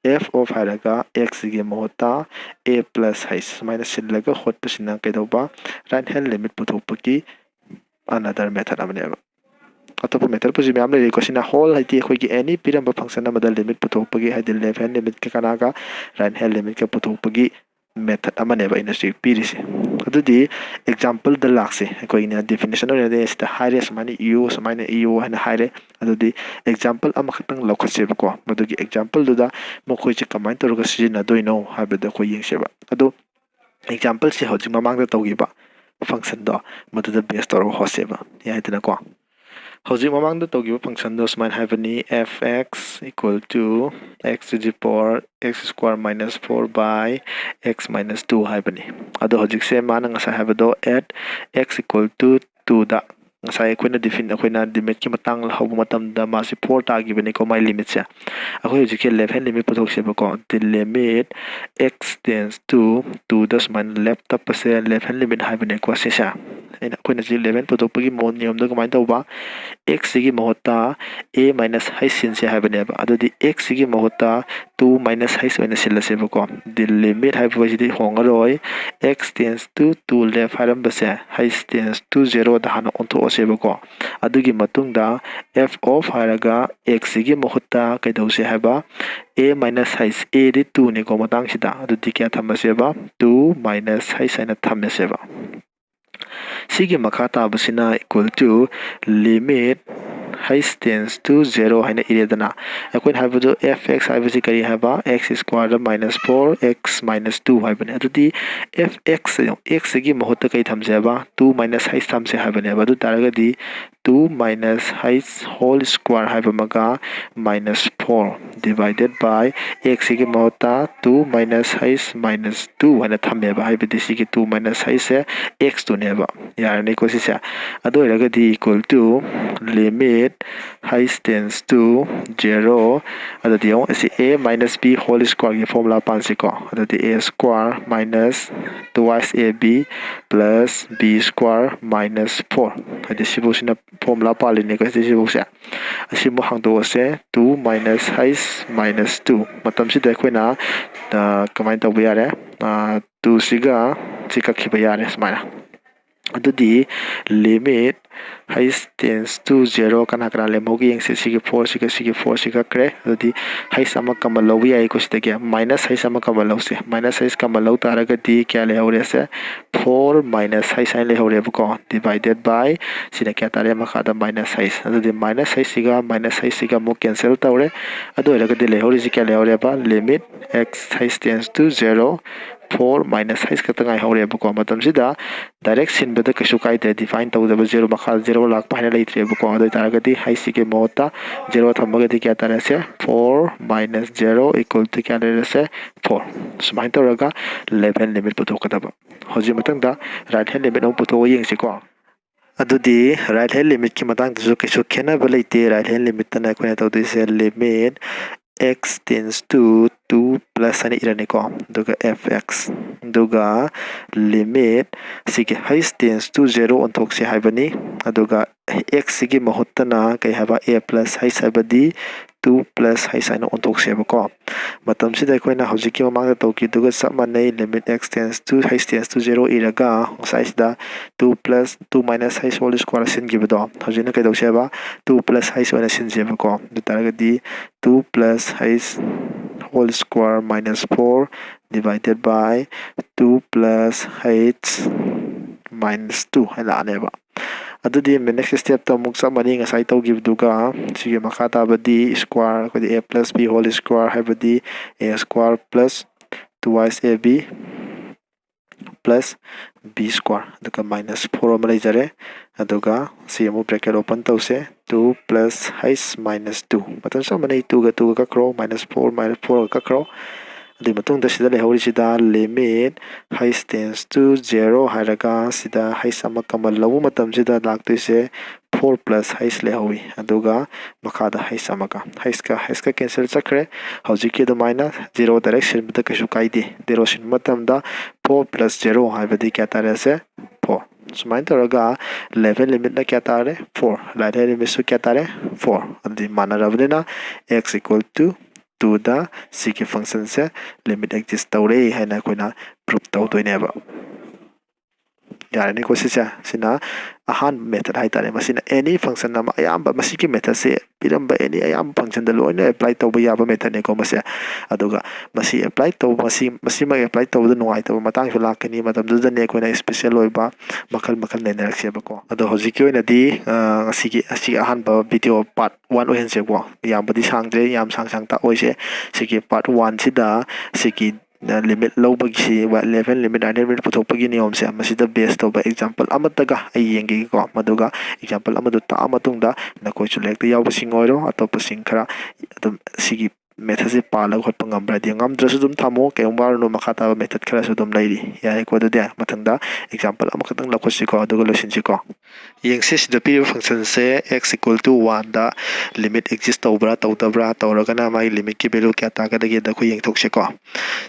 f of ꯍꯥꯏꯔꯒ x ꯒꯤ ꯃꯍꯨꯠꯇ a plus h ꯁꯨꯃꯥꯏꯅ ꯁꯤꯜꯂꯒ ꯍꯣꯠꯄꯁꯤꯅ ꯀꯩꯗꯧꯕ? Right hand limit ꯄꯨꯊꯣꯛꯄꯒꯤ another method ꯑꯃꯅꯦꯕ꯫ ꯑꯇꯣꯞꯄ method ꯄꯨꯁꯤ ꯃꯌꯥꯝ ꯂꯩꯔꯤꯀꯣ꯫ ꯁꯤꯅ whole ꯍꯥꯏꯗꯤ ꯑꯩꯈꯣꯏꯒꯤ any ꯄꯤꯔꯝꯕ function ꯑꯃꯗ limit ꯄꯨꯊꯣꯛꯄꯒꯤ, ꯍꯥꯏꯗꯤ left hand limit ꯀ ꯀꯅꯥꯒ? Right hand limit ꯀ ꯄꯨꯊꯣꯛꯄꯒꯤ method ꯑꯃꯅꯦꯕ ꯑꯩꯅ ꯍꯧꯖꯤꯛ ꯄꯤꯔꯤꯁꯦ꯫ ꯑꯗꯨꯗꯤ exampleꯗ ꯂꯥꯛꯁꯦ꯫ ꯑꯩꯈꯣꯏꯅ definition ꯑꯣꯏꯅꯗꯤ ꯁꯤꯗ ꯍꯥꯏꯔꯦ, ꯁꯨꯃꯥꯏꯅ ꯏꯌꯨ, ꯁꯨꯃꯥꯏꯅ ꯏꯌꯨ ꯍꯥꯏꯅ ꯍꯥꯏꯔꯦ꯫ ꯑꯗꯨꯗꯤ example ꯑꯃꯈꯛꯇꯪ ꯂꯧꯈꯠꯁꯦꯕꯀꯣ꯫ ꯃꯗꯨꯒꯤ exampleꯗꯨꯗ ꯃꯈꯣꯏꯁꯦ ꯀꯃꯥꯏꯅ ꯇꯧꯔꯒ ꯁꯤꯖꯤꯟꯅꯗꯣꯏꯅꯣ ꯍꯥꯏꯕꯗꯣ ꯑꯩꯈꯣꯏ ꯌꯦꯡꯁꯦꯕ꯫ ꯑꯗꯣ exampleꯁꯦ ꯍꯧꯖꯤꯛ ꯃꯃꯥꯡꯗ ꯇꯧꯈꯤꯕ functionꯗꯣ ꯃꯗꯨꯗ base ꯇꯧꯔꯒ ꯍꯣꯠꯁꯦꯕ꯫ ꯌꯥꯏꯗꯅꯀꯣ? ꯍꯧꯖꯤꯛ ꯃꯃꯥꯡꯗ ꯇꯧꯈꯤꯕ functionꯗꯣ ꯁꯨꯃꯥꯏꯅ ꯍꯥꯏꯕꯅꯤ, f x equal to x to the power x square minus four by x minus two ꯍꯥꯏꯕꯅꯤ꯫ ꯑꯗꯣ ꯍꯧꯖꯤꯛꯁꯦ ꯃꯥꯅ ꯉꯁꯥꯏ ꯍꯥꯏꯕꯗꯣ at x equal to twoꯗ ꯉꯁꯥꯏ ꯑꯩꯈꯣꯏꯅ defin-, ꯑꯩꯈꯣꯏꯅ limitꯀꯤ ꯃꯇꯥꯡ ꯍꯧꯕ ꯃꯇꯝꯗ ꯃꯥꯁꯤ four ꯇꯥꯈꯤꯕꯅꯤꯀꯣ, ꯃꯥꯏ limitꯁꯦ꯫ ꯑꯩꯈꯣꯏ ꯍꯧꯖꯤꯛꯀꯤ left hand limit ꯄꯨꯊꯣꯛꯁꯦꯕꯀꯣ꯫ The limit x tends to twoꯗ ꯁꯨꯃꯥꯏꯅ left ꯇꯞꯄꯁꯦ left hand limit ꯍꯥꯏꯕꯅꯤꯀꯣ ꯁꯤꯁꯦ꯫ ꯑꯩꯅ, ꯑꯩꯈꯣꯏꯅ ꯁꯤ left hand ꯄꯨꯊꯣꯛꯄꯒꯤ ꯃꯑꯣꯡ, ꯅꯤꯌꯣꯝꯗꯣ ꯀꯃꯥꯏꯅ ꯇꯧꯕ? Xꯁꯤꯒꯤ ꯃꯍꯨꯠꯇ a minus h ꯁꯤꯟꯁꯦ ꯍꯥꯏꯕꯅꯦꯕ꯫ ꯑꯗꯨꯗꯤ xꯁꯤꯒꯤ ꯃꯍꯨꯠꯇ two minus h ꯑꯣꯏꯅ ꯁꯤꯜꯂꯁꯦꯕꯀꯣ꯫ The limit ꯍꯥꯏꯕꯁꯤꯗꯤ ꯍꯣꯡꯉꯔꯣꯏ꯫ X tends to two left ꯍꯥꯏꯔꯝꯕꯁꯦ h tends to zeroꯗ ꯍꯥꯟꯅ ꯑꯣꯟꯊꯣꯛꯑꯁꯦꯕꯀꯣ꯫ ꯑꯗꯨꯒꯤ ꯃꯇꯨꯡꯗ f of ꯍꯥꯏꯔꯒ xꯁꯤꯒꯤ ꯃꯍꯨꯠꯇ ꯀꯩꯗꯧꯁꯦ ꯍꯥꯏꯕ? A minus h, aꯗꯤ twoꯅꯤꯀꯣ ꯃꯇꯥꯡꯁꯤꯗ, ꯑꯗꯨꯗꯤ ꯀꯌꯥ ꯊꯝꯃꯁꯦꯕ? Two minus h ꯍꯥꯏꯅ ꯊꯝꯃꯁꯦꯕ꯫ ꯁꯤꯒꯤ ꯃꯈꯥ ꯇꯥꯕꯁꯤꯅ equal to limit h tends to zero ꯍꯥꯏꯅ ꯏꯔꯦꯗꯅ꯫ ꯑꯩꯈꯣꯏꯅ ꯍꯥꯏꯕꯗꯨ f x ꯍꯥꯏꯕꯁꯤ ꯀꯔꯤ ꯍꯥꯏꯕ? X squareꯗ minus four x minus two ꯍꯥꯏꯕꯅꯦ꯫ ꯑꯗꯨꯗꯤ f x, xꯁꯤꯒꯤ ꯃꯍꯨꯠꯇ ꯀꯔꯤ ꯊꯝꯁꯦ ꯍꯥꯏꯕ? Two minus h ꯊꯝꯁꯦ ꯍꯥꯏꯕꯅꯦꯕ꯫ ꯑꯗꯨ ꯇꯥꯔꯒꯗꯤ two minus h whole square ꯍꯥꯏꯕ ꯑꯃꯒ minus four divided by xꯁꯤꯒꯤ ꯃꯍꯨꯠꯇ two minus h minus two ꯍꯥꯏꯅ ꯊꯝꯃꯦꯕ꯫ ꯍꯥꯏꯕꯗꯤ ꯁꯤꯒꯤ two minus hꯁꯦ x ꯇꯨꯅꯦꯕ꯫ ꯌꯥꯔꯅꯤꯀꯣ ꯁꯤꯁꯦ? ꯑꯗꯨ ꯑꯣꯏꯔꯒꯗꯤ equal to limit h tends to zero, ꯑꯗꯨꯗꯤ ꯌꯦꯡꯉꯣ, ꯑꯁꯤ a minus b whole squareꯒꯤ formula ꯄꯥꯟꯁꯤꯀꯣ꯫ ꯑꯗꯨꯗꯤ a square minus twice ab plus b square minus four, ꯍꯥꯏꯗꯤ ꯁꯤꯐꯧꯁꯤꯅ formula ꯄꯥꯜꯂꯤꯅꯦꯀꯣ, ꯁꯤ, ꯁꯤꯐꯧꯁꯦ꯫ ꯑꯁꯤꯃꯨꯛ ꯍꯥꯡꯗꯣꯛꯑꯁꯦ, two minus h minus two꯫ ꯃꯇꯝꯁꯤꯗ ꯑꯩꯈꯣꯏꯅ, ꯑ, ꯀꯃꯥꯏꯅ ꯇꯧꯕ ꯌꯥꯔꯦ? ꯑ, twoꯁꯤꯒ ꯁꯤ ꯀꯛꯈꯤꯕ ꯌꯥꯔꯦ ꯁꯨꯃꯥꯏꯅ꯫ ꯑꯗꯨꯗꯤ limit h tends to zero ꯀꯅꯥ ꯀꯅꯥ ꯂꯦꯝꯍꯧꯒꯦ ꯌꯦꯡꯁꯦ꯫ ꯁꯤꯒꯤ four ꯁꯤꯒ ꯁꯤꯒꯤ four ꯁꯤ ꯀꯛꯈ꯭ꯔꯦ꯫ ꯑꯗꯨꯗꯤ h ꯑꯃ common ꯂꯧꯕ ꯌꯥꯏꯀꯣ ꯁꯤꯗꯒꯤ꯫ Minus h ꯑꯃ common ꯂꯧꯁꯦ꯫ Minus h common ꯂꯧ ꯇꯥꯔꯒꯗꯤ ꯀꯌꯥ ꯂꯩꯍꯧꯔꯦꯁꯦ? Four minus h ꯍꯥꯏꯅ ꯂꯩꯍꯧꯔꯦꯕꯀꯣ꯫ Divided by ꯁꯤꯅ ꯀꯌꯥ ꯇꯥꯔꯦ? ꯃꯈꯥꯗ minus h꯫ ꯑꯗꯨꯗꯤ minus h ꯁꯤꯒ minus h ꯁꯤꯒ ꯑꯃꯨꯛ cancel ꯇꯧꯔꯦ꯫ ꯑꯗꯨ ꯑꯣꯏꯔꯒꯗꯤ ꯂꯩꯍꯧꯔꯤꯁꯤ ꯀꯌꯥ ꯂꯩꯍꯧꯔꯦꯕ? Limit x h tends to zero, four minus h ꯈꯛꯇ ꯉꯥꯏꯍꯧꯔꯦꯕꯀꯣ꯫ ꯃꯇꯝꯁꯤꯗ direct ꯁꯤꯟꯕꯗ ꯀꯩꯁꯨ ꯀꯥꯏꯗꯦ, define ꯇꯧꯗꯕ, zero ꯃꯈꯥꯗ zero ꯂꯥꯛꯄ ꯍꯥꯏꯅ ꯂꯩꯇ꯭ꯔꯦꯕꯀꯣ꯫ ꯑꯗꯨ ꯑꯣꯏ ꯇꯥꯔꯒꯗꯤ h ꯁꯤꯒꯤ ꯃꯍꯨꯠꯇ zero ꯊꯝꯃꯒꯗꯤ ꯀꯌꯥ ꯇꯥꯔꯦꯁꯦ? Four minus zero equal to ꯀꯌꯥ ꯂꯩꯔꯁꯦ? Four꯫ ꯁꯨꯃꯥꯏꯅ ꯇꯧꯔꯒ left hand limit ꯄꯨꯊꯣꯛꯀꯗꯕ꯫ ꯍꯧꯖꯤꯛ ꯃꯊꯪꯗ right hand limit ꯑꯃꯨꯛ ꯄꯨꯊꯣꯛꯑ ꯌꯦꯡꯁꯤꯀꯣ꯫ ꯑꯗꯨꯗꯤ right hand limitꯀꯤ ꯃꯇꯥꯡꯗꯁꯨ ꯀꯩꯁꯨ ꯈꯦꯠꯅꯕ ꯂꯩꯇꯦ꯫ Right hand limitꯇꯅ ꯑꯩꯈꯣꯏꯅ ꯇꯧꯗꯣꯏꯁꯦ limit x tends to two plus ꯍꯥꯏꯅ ꯏꯔꯅꯤꯀꯣ, ꯑꯗꯨꯒ f x, ꯑꯗꯨꯒ limit ꯁꯤꯒꯤ h tends to zero ꯑꯣꯟꯊꯣꯛꯁꯤ ꯍꯥꯏꯕꯅꯤ꯫ ꯑꯗꯨꯒ x ꯁꯤꯒꯤ ꯃꯍꯨꯠꯇꯅ ꯀꯩ ꯍꯥꯏꯕ? A plus h ꯍꯥꯏꯕꯗꯤ two plus h ꯍꯥꯏꯅ ꯑꯣꯟꯊꯣꯛꯁꯦꯕꯀꯣ꯫ ꯃꯇꯝꯁꯤꯗ ꯑꯩꯈꯣꯏꯅ ꯍꯧꯖꯤꯛꯀꯤ ꯃꯃꯥꯡꯗ ꯇꯧꯈꯤꯗꯨꯒ ꯆꯞ ꯃꯥꯟꯅꯩ, limit x tends to h tends to zero ꯏꯔꯒ ꯉꯁꯥꯏꯁꯤꯗ two plus two minus h whole square ꯁꯤꯟꯈꯤꯕꯗꯣ ꯍꯧꯖꯤꯛꯅ ꯀꯩꯗꯧꯁꯦꯕ? Two plus h ꯑꯣꯏꯅ ꯁꯤꯟꯁꯦꯕꯀꯣ꯫ ꯑꯗꯨ ꯇꯥꯔꯒꯗꯤ two plus h whole square minus four divided by two plus h minus two ꯍꯥꯏꯅ ꯂꯥꯛꯑꯅꯦꯕ꯫ ꯑꯗꯨꯗꯤ next stepꯇ ꯑꯃꯨꯛ ꯆꯞ ꯃꯥꯟꯅꯩ ꯉꯁꯥꯏ ꯇꯧꯈꯤꯕꯗꯨꯒ꯫ ꯁꯤꯒꯤ ꯃꯈꯥ ꯇꯥꯕꯗꯤ square, ꯑꯩꯈꯣꯏꯗꯤ a plus b whole square ꯍꯥꯏꯕꯗꯤ a square plus two h a b plus b square, ꯑꯗꯨꯒ minus four ꯑꯃ ꯂꯩꯖꯔꯦ꯫ ꯑꯗꯨꯒ ꯁꯤ ꯑꯃꯨꯛ bracket open ꯇꯧꯁꯦ, two plus h minus two꯫ ꯃꯇꯝ ꯆꯞ ꯃꯥꯟꯅꯩ, twoꯒ twoꯒ ꯀꯛꯈ꯭ꯔꯣ, minus four minus fourꯒ ꯀꯛꯈ꯭ꯔꯣ꯫ ꯑꯗꯨꯒꯤ ꯃꯇꯨꯡꯗ ꯁꯤꯗ ꯂꯩꯍꯧꯔꯤꯁꯤꯗ limit h tends to zero ꯍꯥꯏꯔꯒ ꯁꯤꯗ h ꯑꯃ common ꯂꯧꯕ ꯃꯇꯝꯁꯤꯗ ꯂꯥꯛꯇꯣꯏꯁꯦ four plus h ꯂꯩꯍꯧꯋꯤ꯫ ꯑꯗꯨꯒ ꯃꯈꯥꯗ h ꯑꯃꯒ, hꯀ hꯀ cancel ꯆꯠꯈ꯭ꯔꯦ꯫ ꯍꯧꯖꯤꯛꯀꯤ ꯑꯗꯨꯃꯥꯏꯅ zero direct ꯁꯤꯟꯕꯗ ꯀꯩꯁꯨ ꯀꯥꯏꯗꯦ꯫ Zero ꯁꯤꯟꯕ ꯃꯇꯝꯗ four plus zero ꯍꯥꯏꯕꯗꯤ ꯀꯌꯥ ꯇꯥꯔꯦꯁꯦ? Four꯫ ꯁꯨꯃꯥꯏꯅ ꯇꯧꯔꯒ left hand limitꯅ ꯀꯌꯥ ꯇꯥꯔꯦ? Four꯫ Right hand limitꯁꯨ ꯀꯌꯥ ꯇꯥꯔꯦ? Four꯫ ꯑꯗꯨꯗꯤ ꯃꯥꯟꯅꯔꯕꯅꯤꯅ x equal to twoꯗ ꯁꯤꯒꯤ functionꯁꯦ limit exist ꯇꯧꯔꯦ ꯍꯥꯏꯅ ꯑꯩꯈꯣꯏꯅ prove ꯇꯧꯗꯣꯏꯅꯦꯕ꯫ ꯌꯥꯔꯅꯤꯀꯣ꯫ ꯁꯤꯁꯦ, ꯁꯤꯅ ꯑꯍꯥꯟꯕ method ꯍꯥꯏꯇꯥꯔꯦ꯫ ꯃꯁꯤꯅ any function ꯑꯃ, ꯑꯌꯥꯝꯕ ꯃꯁꯤꯒꯤ methodꯁꯦ ꯄꯤꯔꯝꯕ any ꯑꯌꯥꯝꯕ functionꯗ ꯂꯣꯏꯅ apply ꯇꯧꯕ ꯌꯥꯕ methodꯅꯤꯀꯣ ꯃꯁꯦ꯫ ꯑꯗꯨꯒ ꯃꯁꯤ apply ꯇꯧꯕ, ꯃꯁꯤ, ꯃꯁꯤꯃꯛ apply ꯇꯧꯕꯗ ꯅꯨꯡꯉꯥꯏꯇꯕ ꯃꯇꯥꯡꯁꯨ ꯂꯥꯛꯀꯅꯤ꯫ ꯃꯇꯝꯗꯨꯗꯅꯦ ꯑꯩꯈꯣꯏꯅ special ꯑꯣꯏꯕ ꯃꯈꯜ ꯃꯈꯜ ꯅꯩꯅꯔꯛꯁꯦꯕꯀꯣ꯫ ꯑꯗꯣ ꯍꯧꯖꯤꯛꯀꯤ ꯑꯣꯏꯅꯗꯤ, ꯑ, ꯉꯁꯤꯒꯤ, ꯑꯁꯤꯒꯤ ꯑꯍꯥꯟꯕ video part one ꯑꯣꯏꯍꯟꯁꯦꯕꯀꯣ꯫ ꯌꯥꯝꯕꯗꯤ ꯁꯥꯡꯗ꯭ꯔꯦ, ꯌꯥꯝ ꯁꯥꯡ ꯁꯥꯡ ꯇꯥꯛꯑꯣꯏꯁꯦ꯫ ꯁꯤꯒꯤ part oneꯁꯤꯗ ꯁꯤꯒꯤ limit ꯂꯧꯕꯒꯤꯁꯤ, ꯂꯦꯚꯦꯜ ꯂꯤꯃꯤꯠ, ꯗꯥꯏꯅꯥꯃꯤꯛ ꯂꯤꯃꯤꯠ ꯄꯨꯊꯣꯛꯄꯒꯤ ꯅꯤꯌꯣꯝꯁꯦ, ꯃꯁꯤꯗ base ꯇꯧꯕ example ꯑꯃꯠꯇꯒ ꯑꯩ ꯌꯦꯡꯒꯦꯀꯣ꯫ ꯃꯗꯨꯒ example ꯑꯃꯗꯨ ꯇꯥꯛꯑ ꯃꯇꯨꯡꯗ ꯅꯈꯣꯏꯁꯨ ꯂꯥꯏꯔꯤꯛꯇ ꯌꯥꯎꯕꯁꯤꯡ ꯑꯣꯏꯔꯣ, ꯑꯇꯣꯞꯄꯁꯤꯡ ꯈꯔ ꯑꯗꯨꯝ ꯁꯤꯒꯤ methodꯁꯦ ꯄꯥꯜꯂꯒ ꯍꯣꯠꯄ ꯉꯝꯕ꯭ꯔꯥ ꯍꯥꯏꯗꯤ, ꯉꯝꯗ꯭ꯔꯁꯨ ꯑꯗꯨꯝ ꯊꯝꯃꯣ, ꯀꯩꯝ ꯋꯥꯔꯨꯅꯨ, ꯃꯈꯥ ꯇꯥꯕ method ꯈꯔꯁꯨ ꯑꯗꯨꯝ ꯂꯩꯔꯤ꯫ ꯌꯥꯔꯦꯀꯣ, ꯑꯗꯨꯗꯤ ꯃꯊꯪꯗ example ꯑꯃꯈꯛꯇꯪ ꯂꯧꯈꯠꯁꯤꯀꯣ, ꯑꯗꯨꯒ ꯂꯣꯏꯁꯤꯟꯁꯤꯀꯣ꯫ ꯌꯦꯡꯁꯤ, ꯁꯤꯗ ꯄꯤꯔꯤꯕ functionꯁꯦ x equal to oneꯗ limit exist ꯇꯧꯕ꯭ꯔꯥ ꯇꯧꯗꯕ꯭ꯔꯥ, ꯇꯧꯔꯒꯅ ꯃꯥꯒꯤ limitꯀꯤ value ꯀꯌꯥ ꯇꯥꯒꯗꯒꯦꯗ ꯑꯩꯈꯣꯏ ꯌꯦꯡꯊꯣꯛꯁꯤꯀꯣ꯫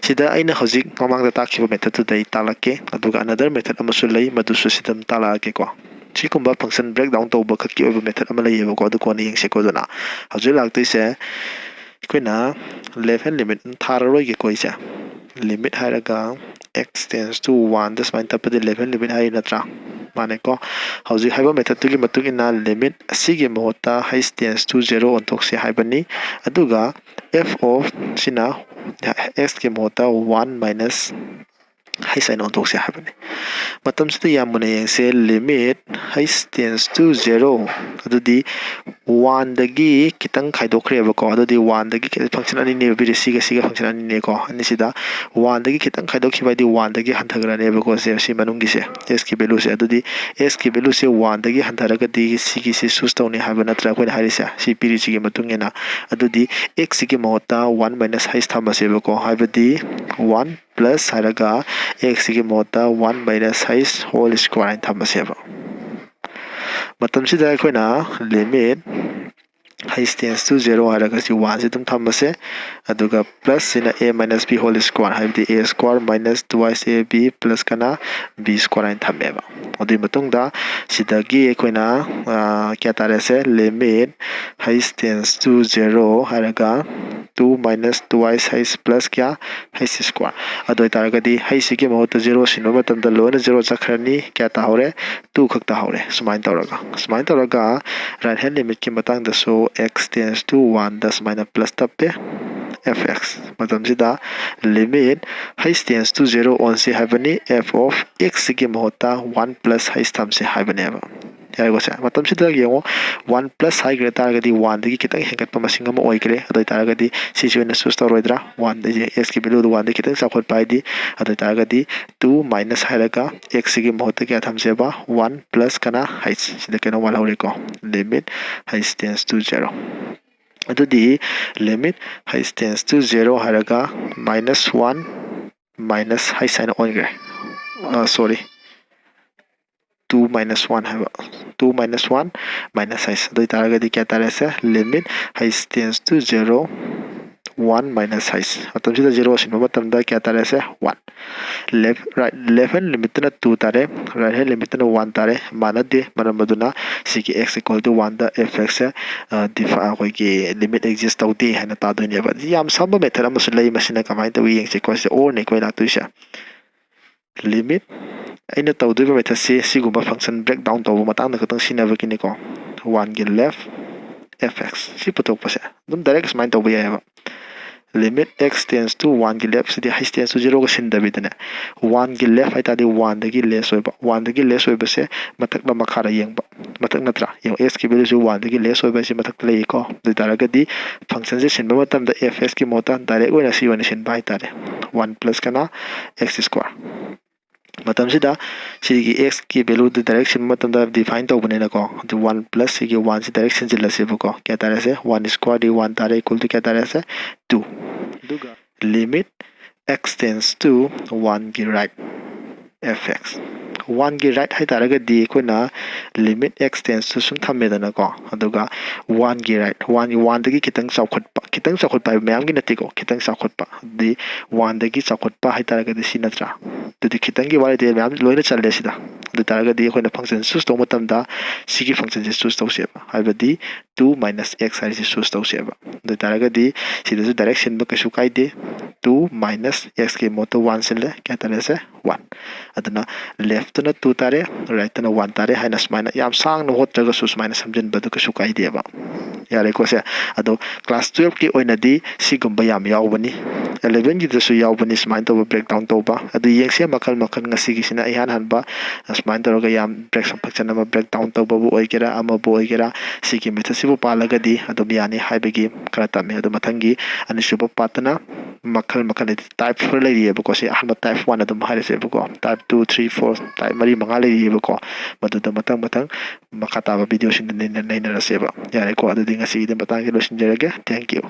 ꯁꯤꯗ ꯑꯩꯅ ꯍꯧꯖꯤꯛ ꯃꯃꯥꯡꯗ ꯇꯥꯛꯈꯤꯕ methodꯇꯨꯗ ꯑꯩ ꯇꯥꯛꯂꯛꯀꯦ, ꯑꯗꯨꯒ another method ꯑꯃꯁꯨ ꯂꯩ, ꯃꯗꯨꯁꯨ ꯁꯤꯗ ꯑꯗꯨꯝ ꯇꯥꯛꯂꯛꯑꯒꯦꯀꯣ꯫ ꯁꯤꯒꯨꯝꯕ function breakdown ꯇꯧꯕ ꯈꯛꯀꯤ ꯑꯣꯏꯕ method ꯑꯃ ꯂꯩꯌꯦꯕꯀꯣ, ꯑꯗꯨ ꯀꯣꯟꯅ ꯌꯦꯡꯁꯤꯀꯣ꯫ ꯑꯗꯨꯅ ꯍꯧꯖꯤꯛ ꯂꯥꯛꯇꯣꯏꯁꯦ, ꯑꯩꯈꯣꯏꯅ ꯂꯦꯚꯦꯜ ꯂꯤꯃꯤꯠ ꯊꯥꯔꯔꯣꯏꯒꯦꯀꯣ ꯑꯩꯁꯦ꯫ Limit ꯍꯥꯏꯔꯒ x tends to oneꯗ ꯁꯨꯃꯥꯏꯅ ꯇꯞꯄꯗꯤ ꯂꯦꯚꯦꯜ ꯂꯤꯃꯤꯠ ꯍꯥꯏꯔꯤ ꯅꯠꯇ꯭ꯔꯥ? ꯃꯥꯅꯦꯀꯣ꯫ ꯍꯧꯖꯤꯛ ꯍꯥꯏꯕ methodꯇꯨꯒꯤ ꯃꯇꯨꯡ ꯏꯟꯅ limit ꯑꯁꯤꯒꯤ ꯃꯍꯨꯠꯇ h tends to zero ꯑꯣꯟꯊꯣꯛꯁꯦ ꯍꯥꯏꯕꯅꯤ꯫ ꯑꯗꯨꯒ f of ꯁꯤꯅ xꯀꯤ ꯃꯍꯨꯠꯇ one minus h ꯍꯥꯏꯅ ꯑꯣꯟꯊꯣꯛꯁꯦ ꯍꯥꯏꯕꯅꯤ꯫ ꯃꯇꯝꯁꯤꯗ ꯌꯥꯝ ꯃꯨꯟꯅ ꯌꯦꯡꯁꯦ, limit h tends to zero ꯑꯗꯨꯗꯤ oneꯗꯒꯤ ꯈꯤꯇꯪ ꯈꯥꯏꯗꯣꯛꯈ꯭ꯔꯦꯕꯀꯣ꯫ ꯑꯗꯨꯗꯤ oneꯗꯒꯤ function ꯑꯅꯤꯅꯦꯕ ꯄꯤꯔꯤ, ꯁꯤꯒ ꯁꯤꯒ function ꯑꯅꯤꯅꯦꯀꯣ꯫ ꯑꯅꯤꯁꯤꯗ oneꯗꯒꯤ ꯈꯤꯇꯪ ꯈꯥꯏꯗꯣꯛꯈꯤꯕ ꯍꯥꯏꯗꯤ oneꯗꯒꯤ ꯍꯟꯊꯈ꯭ꯔꯅꯦꯕꯀꯣ, ꯁꯦ, ꯁꯤ ꯃꯅꯨꯡꯒꯤꯁꯦ, xꯀꯤ valueꯁꯦ꯫ ꯑꯗꯨꯗꯤ xꯀꯤ valueꯁꯦ oneꯗꯒꯤ ꯍꯟꯊꯔꯒꯗꯤ ꯁꯤꯒꯤꯁꯦ choose ꯇꯧꯅꯤ ꯍꯥꯏꯕ ꯅꯠꯇ꯭ꯔꯥ ꯑꯩꯈꯣꯏꯅ ꯍꯥꯏꯔꯤꯁꯦ? ꯁꯤ ꯄꯤꯔꯤꯁꯤꯒꯤ ꯃꯇꯨꯡ ꯏꯟꯅ꯫ ꯑꯗꯨꯗꯤ xꯁꯤꯒꯤ ꯃꯍꯨꯠꯇ one minus h ꯊꯝꯃꯁꯦꯕꯀꯣ, ꯍꯥꯏꯕꯗꯤ one plus ꯍꯥꯏꯔꯒ xꯁꯤꯒꯤ ꯃꯍꯨꯠꯇ one minus h whole square ꯍꯥꯏꯅ ꯊꯝꯃꯁꯦꯕ꯫ ꯃꯇꯝꯁꯤꯗ ꯑꯩꯈꯣꯏꯅ limit h tends to zero ꯍꯥꯏꯔꯒ ꯁꯤ one ꯁꯤ ꯑꯗꯨꯝ ꯊꯝꯃꯁꯦ꯫ ꯑꯗꯨꯒ plus ꯁꯤꯅ a minus b whole square, ꯍꯥꯏꯕꯗꯤ a square minus two h a b plus ꯀꯅ b square ꯍꯥꯏꯅ ꯊꯝꯃꯦꯕ꯫ ꯑꯗꯨꯒꯤ ꯃꯇꯨꯡꯗ ꯁꯤꯗꯒꯤ ꯑꯩꯈꯣꯏꯅ, ꯑ, ꯀꯌꯥ ꯇꯥꯔꯦꯁꯦ? Limit h tends to zero ꯍꯥꯏꯔꯒ two minus two h h plus ꯀꯌꯥ? H square꯫ ꯑꯗꯨ ꯑꯣꯏꯇꯥꯔꯒꯗꯤ h ꯁꯤꯒꯤ ꯃꯍꯨꯠꯇ zero ꯁꯤꯟꯕ ꯃꯇꯝꯗ ꯂꯣꯏꯅ zero ꯆꯠꯈ꯭ꯔꯅꯤ꯫ ꯀꯌꯥ ꯇꯥꯍꯧꯔꯦ? Two ꯈꯛ ꯇꯥꯍꯧꯔꯦ꯫ ꯁꯨꯃꯥꯏꯅ ꯇꯧꯔꯒ, ꯁꯨꯃꯥꯏꯅ ꯇꯧꯔꯒ right hand limitꯀꯤ ꯃꯇꯥꯡꯗꯁꯨ x tends to one ꯗ ꯁꯨꯃꯥꯏꯅ plus ꯇꯞꯄꯦ, f x꯫ ꯃꯇꯝꯁꯤꯗ limit h tends to zero ꯑꯣꯟꯁꯤ ꯍꯥꯏꯕꯅꯤ, f of x ꯁꯤꯒꯤ ꯃꯍꯨꯠꯇ one plus h ꯊꯝꯁꯤ ꯍꯥꯏꯕꯅꯦꯕ꯫ ꯌꯥꯔꯦꯀꯣ ꯁꯦ? ꯃꯇꯝꯁꯤꯗ ꯌꯦꯡꯉꯣ, one plus ꯍꯥꯏꯈ꯭ꯔ ꯇꯥꯔꯒꯗꯤ one ꯗꯒꯤ ꯈꯤꯇꯪ ꯍꯦꯟꯒꯠꯄ ꯃꯁꯤꯡ ꯑꯃ ꯑꯣꯏꯈ꯭ꯔꯦ꯫ ꯑꯗꯨ ꯑꯣꯏꯇꯥꯔꯒꯗꯤ ꯁꯤꯁꯤ ꯑꯣꯏꯅ choose ꯇꯧꯔꯣꯏꯗ꯭ꯔꯥ? One ꯗ, x ꯀꯤ value ꯗꯨ one ꯗꯒꯤ ꯈꯤꯇꯪ ꯆꯥꯎꯈꯠꯄ ꯍꯥꯏꯗꯤ, ꯑꯗꯨ ꯑꯣꯏꯇꯥꯔꯒꯗꯤ two minus ꯍꯥꯏꯔꯒ x ꯁꯤꯒꯤ ꯃꯍꯨꯠꯇ ꯀꯌꯥ ꯊꯝꯁꯦꯕ? One plus ꯀꯅ h, ꯁꯤꯗ ꯀꯩꯅꯣ ꯋꯥꯠꯍꯧꯔꯦꯀꯣ, limit h tends to zero꯫ ꯑꯗꯨꯗꯤ limit h tends to zero ꯍꯥꯏꯔꯒ minus one minus h ꯍꯥꯏꯅ ꯑꯣꯟꯈ꯭ꯔꯦ꯫ ꯑ, sorry, two minus one ꯍꯥꯏꯕ, two minus one minus h꯫ ꯑꯗꯨ ꯑꯣꯏꯇꯥꯔꯒꯗꯤ ꯀꯌꯥ ꯇꯥꯔꯦꯁꯦ? Limit h tends to zero, one minus h꯫ ꯃꯇꯝꯁꯤꯗ zero ꯁꯤꯟꯕ ꯃꯇꯝꯗ ꯀꯌꯥ ꯇꯥꯔꯦꯁꯦ? One꯫ Left, right, left hand limitꯇꯅ two ꯇꯥꯔꯦ, right hand limitꯇꯅ one ꯇꯥꯔꯦ꯫ ꯃꯥꯟꯅꯗꯦ, ꯃꯔꯝ ꯑꯗꯨꯅ ꯁꯤꯒꯤ x equal to one the f x ꯁꯦ, ꯑ, defi-, ꯑꯩꯈꯣꯏꯒꯤ limit exist ꯇꯧꯗꯦ ꯍꯥꯏꯅ ꯇꯥꯗꯣꯏꯅꯦꯕ꯫ ꯌꯥꯝ ꯁꯝꯕ method ꯑꯃꯁꯨ ꯂꯩ, ꯃꯁꯤꯅ ꯀꯃꯥꯏꯅ ꯇꯧꯏ ꯌꯦꯡꯁꯤꯀꯣ꯫ ꯁꯤꯗ or ꯅꯤꯀꯣ ꯂꯥꯛꯇꯣꯏꯁꯦ꯫ Limit, ꯑꯩꯅ ꯇꯧꯗꯣꯏꯕ methodꯁꯤ ꯁꯤꯒꯨꯝꯕ function breakdown ꯇꯧꯕ ꯃꯇꯥꯡꯗ ꯈꯛꯇꯪ ꯁꯤꯖꯤꯟꯅꯕꯒꯤꯅꯤꯀꯣ꯫ Oneꯒꯤ left f x ꯁꯤ ꯄꯨꯊꯣꯛꯄꯁꯦ ꯑꯗꯨꯝ direct ꯁꯨꯃꯥꯏꯅ ꯇꯧꯕ ꯌꯥꯏꯑꯕ꯫ Limit x tends to oneꯒꯤ leftꯁꯤꯗ h tends to zeroꯒ ꯁꯤꯟꯗꯕꯤꯗꯅꯦ, oneꯒꯤ left ꯍꯥꯏ ꯇꯥꯔꯗꯤ oneꯗꯒꯤ less ꯑꯣꯏꯕ, oneꯗꯒꯤ less ꯑꯣꯏꯕꯁꯦ ꯃꯊꯛꯂ ꯃꯈꯥꯔ ꯌꯦꯡꯕ, ꯃꯊꯛ ꯅꯠꯇ꯭ꯔꯥ? ꯌꯦꯡꯉꯣ, x ꯀꯤ valueꯁꯤ oneꯗꯒꯤ less ꯑꯣꯏꯕ ꯍꯥꯏꯁꯦ ꯃꯊꯛꯇ ꯂꯩꯌꯦꯀꯣ꯫ ꯑꯗꯨ ꯑꯣꯏ ꯇꯥꯔꯒꯗꯤ functionꯁꯦ ꯁꯤꯟꯕ ꯃꯇꯝꯗ f xꯀꯤ ꯃꯍꯨꯠꯇ direct ꯑꯣꯏꯅ ꯁꯤ ꯑꯣꯏꯅ ꯁꯤꯟꯕ ꯍꯥꯏ ꯇꯥꯔꯦ, one plus ꯀꯅ x square꯫ ꯃꯇꯝꯁꯤꯗ ꯁꯤꯒꯤ x ꯀꯤ valueꯗꯨ direct ꯁꯤꯟꯕ ꯃꯇꯝꯗ define ꯇꯧꯕꯅꯤꯅꯀꯣ, ꯑꯗꯨ one plus ꯁꯤꯒꯤ oneꯁꯤ direct ꯁꯤꯟꯖꯤꯜꯂꯁꯦꯕꯀꯣ꯫ ꯀꯌꯥ ꯇꯥꯔꯦꯁꯦ? One square ꯗꯤ one ꯇꯥꯔꯦ, equal to ꯀꯌꯥ ꯇꯥꯔꯦꯁꯦ? Two꯫ ꯑꯗꯨꯒ limit x tends to oneꯒꯤ right f x꯫ ꯋꯥꯟꯒꯤ ꯔꯥꯏꯠ ꯍꯥꯏꯇꯥꯔꯒꯗꯤ ꯑꯩꯈꯣꯏꯅ limit x tends to ꯁꯨꯝ ꯊꯝꯃꯦꯗꯅꯀꯣ꯫ ꯑꯗꯨꯒ ꯋꯥꯟꯒꯤ ꯔꯥꯏꯠ, ꯋꯥꯟꯒꯤ ꯋꯥꯟꯗꯒꯤ ꯈꯤꯇꯪ ꯆꯥꯎꯈꯠꯄ, ꯈꯤꯇꯪ ꯆꯥꯎꯈꯠꯄ ꯍꯥꯏꯕ ꯃꯌꯥꯝꯒꯤ ꯅꯠꯇꯦꯀꯣ, ꯈꯤꯇꯪ ꯆꯥꯎꯈꯠꯄ, ꯑꯗꯨꯗꯤ ꯋꯥꯟꯗꯒꯤ ꯆꯥꯎꯈꯠꯄ ꯍꯥꯏꯇꯥꯔꯒꯗꯤ ꯁꯤ ꯅꯠꯇ꯭ꯔꯥ? ꯑꯗꯨꯗꯤ ꯈꯤꯇꯪꯒꯤ ꯋꯥꯔꯤꯗꯤ ꯃꯌꯥꯝ ꯂꯣꯏꯅ ꯆꯜꯂꯦ ꯁꯤꯗ꯫ ꯑꯗꯨ ꯑꯣꯏ ꯇꯥꯔꯒꯗꯤ ꯑꯩꯈꯣꯏꯅ function choose ꯇꯧꯕ ꯃꯇꯝꯗ ꯁꯤꯒꯤ functionꯁꯦ choose ꯇꯧꯁꯦꯕ, ꯍꯥꯏꯕꯗꯤ two minus x ꯍꯥꯏꯔꯤꯁꯦ choose ꯇꯧꯁꯦꯕ꯫ ꯑꯗꯨ ꯑꯣꯏ ꯇꯥꯔꯒꯗꯤ ꯁꯤꯗꯁꯨ direct ꯁꯤꯟꯕ ꯀꯩꯁꯨ ꯀꯥꯏꯗꯦ꯫ Two minus xꯀꯤ ꯃꯍꯨꯠꯇ ꯋꯥꯟ ꯁꯤꯜꯂꯦ, ꯀꯌꯥ ꯇꯥꯔꯦꯁꯦ? ꯋꯥꯟ꯫ ꯑꯗꯨꯅ leftꯇꯅ two ꯇꯥꯔꯦ, rightꯇꯅ ꯋꯥꯟ ꯇꯥꯔꯦ ꯍꯥꯏꯅ ꯁꯨꯃꯥꯏꯅ ꯌꯥꯝ ꯁꯥꯡꯅ ꯍꯣꯠꯇ꯭ꯔꯒꯁꯨ ꯁꯨꯃꯥꯏꯅ ꯁꯝꯖꯤꯟꯕꯗꯨ ꯀꯩꯁꯨ ꯀꯥꯏꯗꯦꯕ꯫ ꯌꯥꯔꯦꯀꯣ ꯁꯦ? ꯑꯗꯣ class twelveꯀꯤ ꯑꯣꯏꯅꯗꯤ ꯁꯤꯒꯨꯝꯕ ꯌꯥꯝ ꯌꯥꯎꯕꯅꯤ꯫ Elevenꯒꯤꯗꯁꯨ ꯌꯥꯎꯕꯅꯤ ꯁꯨꯃꯥꯏꯅ ꯇꯧꯕ breakdown ꯇꯧꯕ꯫ ꯑꯗꯨ ꯌꯦꯡꯁꯦ ꯃꯈꯜ ꯃꯈꯜ꯫ ꯉꯁꯤꯒꯤꯁꯤꯅ ꯏꯍꯥꯟ ꯍꯥꯟꯕ ꯁꯨꯃꯥꯏꯅ ꯇꯧꯔꯒ ꯌꯥꯝ fraction function ꯑꯃ breakdown ꯇꯧꯕꯕꯨ ꯑꯣꯏꯒꯦꯔꯥ, ꯑꯃꯕꯨ ꯑꯣꯏꯒꯦꯔꯥ, ꯁꯤꯒꯤ methodꯁꯤꯕꯨ ꯄꯥꯜꯂꯒꯗꯤ ꯑꯗꯨꯝ ꯌꯥꯅꯤ ꯍꯥꯏꯕꯒꯤ ꯈꯔ ꯇꯝꯃꯤ꯫ ꯑꯗꯨ ꯃꯊꯪꯒꯤ ꯑꯅꯤꯁꯨꯕ partꯇꯅ ꯃꯈꯜ ꯃꯈꯜ ꯍꯥꯏꯗꯤ type ꯈꯔ ꯂꯩꯔꯤꯑꯕꯀꯣ꯫ ꯁꯤ ꯑꯍꯥꯟꯕ type one ꯑꯗꯨꯝ ꯍꯥꯏꯔꯁꯦꯕꯀꯣ꯫ Type two, three, four, type ꯃꯔꯤ ꯃꯉꯥ ꯂꯩꯔꯤꯑꯕꯀꯣ꯫ ꯃꯗꯨꯗ ꯃꯊꯪ ꯃꯊꯪ ꯃꯈꯥ ꯇꯥꯕ videoꯁꯤꯡꯗ ꯅꯩꯅ-, ꯅꯩꯅꯔꯁꯦꯕ꯫ ꯌꯥꯔꯦꯀꯣ? ꯑꯗꯨꯗꯤ ꯉꯁꯤꯒꯤꯗꯤ ꯃꯇꯥꯡꯁꯤ ꯂꯣꯏꯁꯤꯟꯖꯔꯒꯦ꯫ Thank you꯫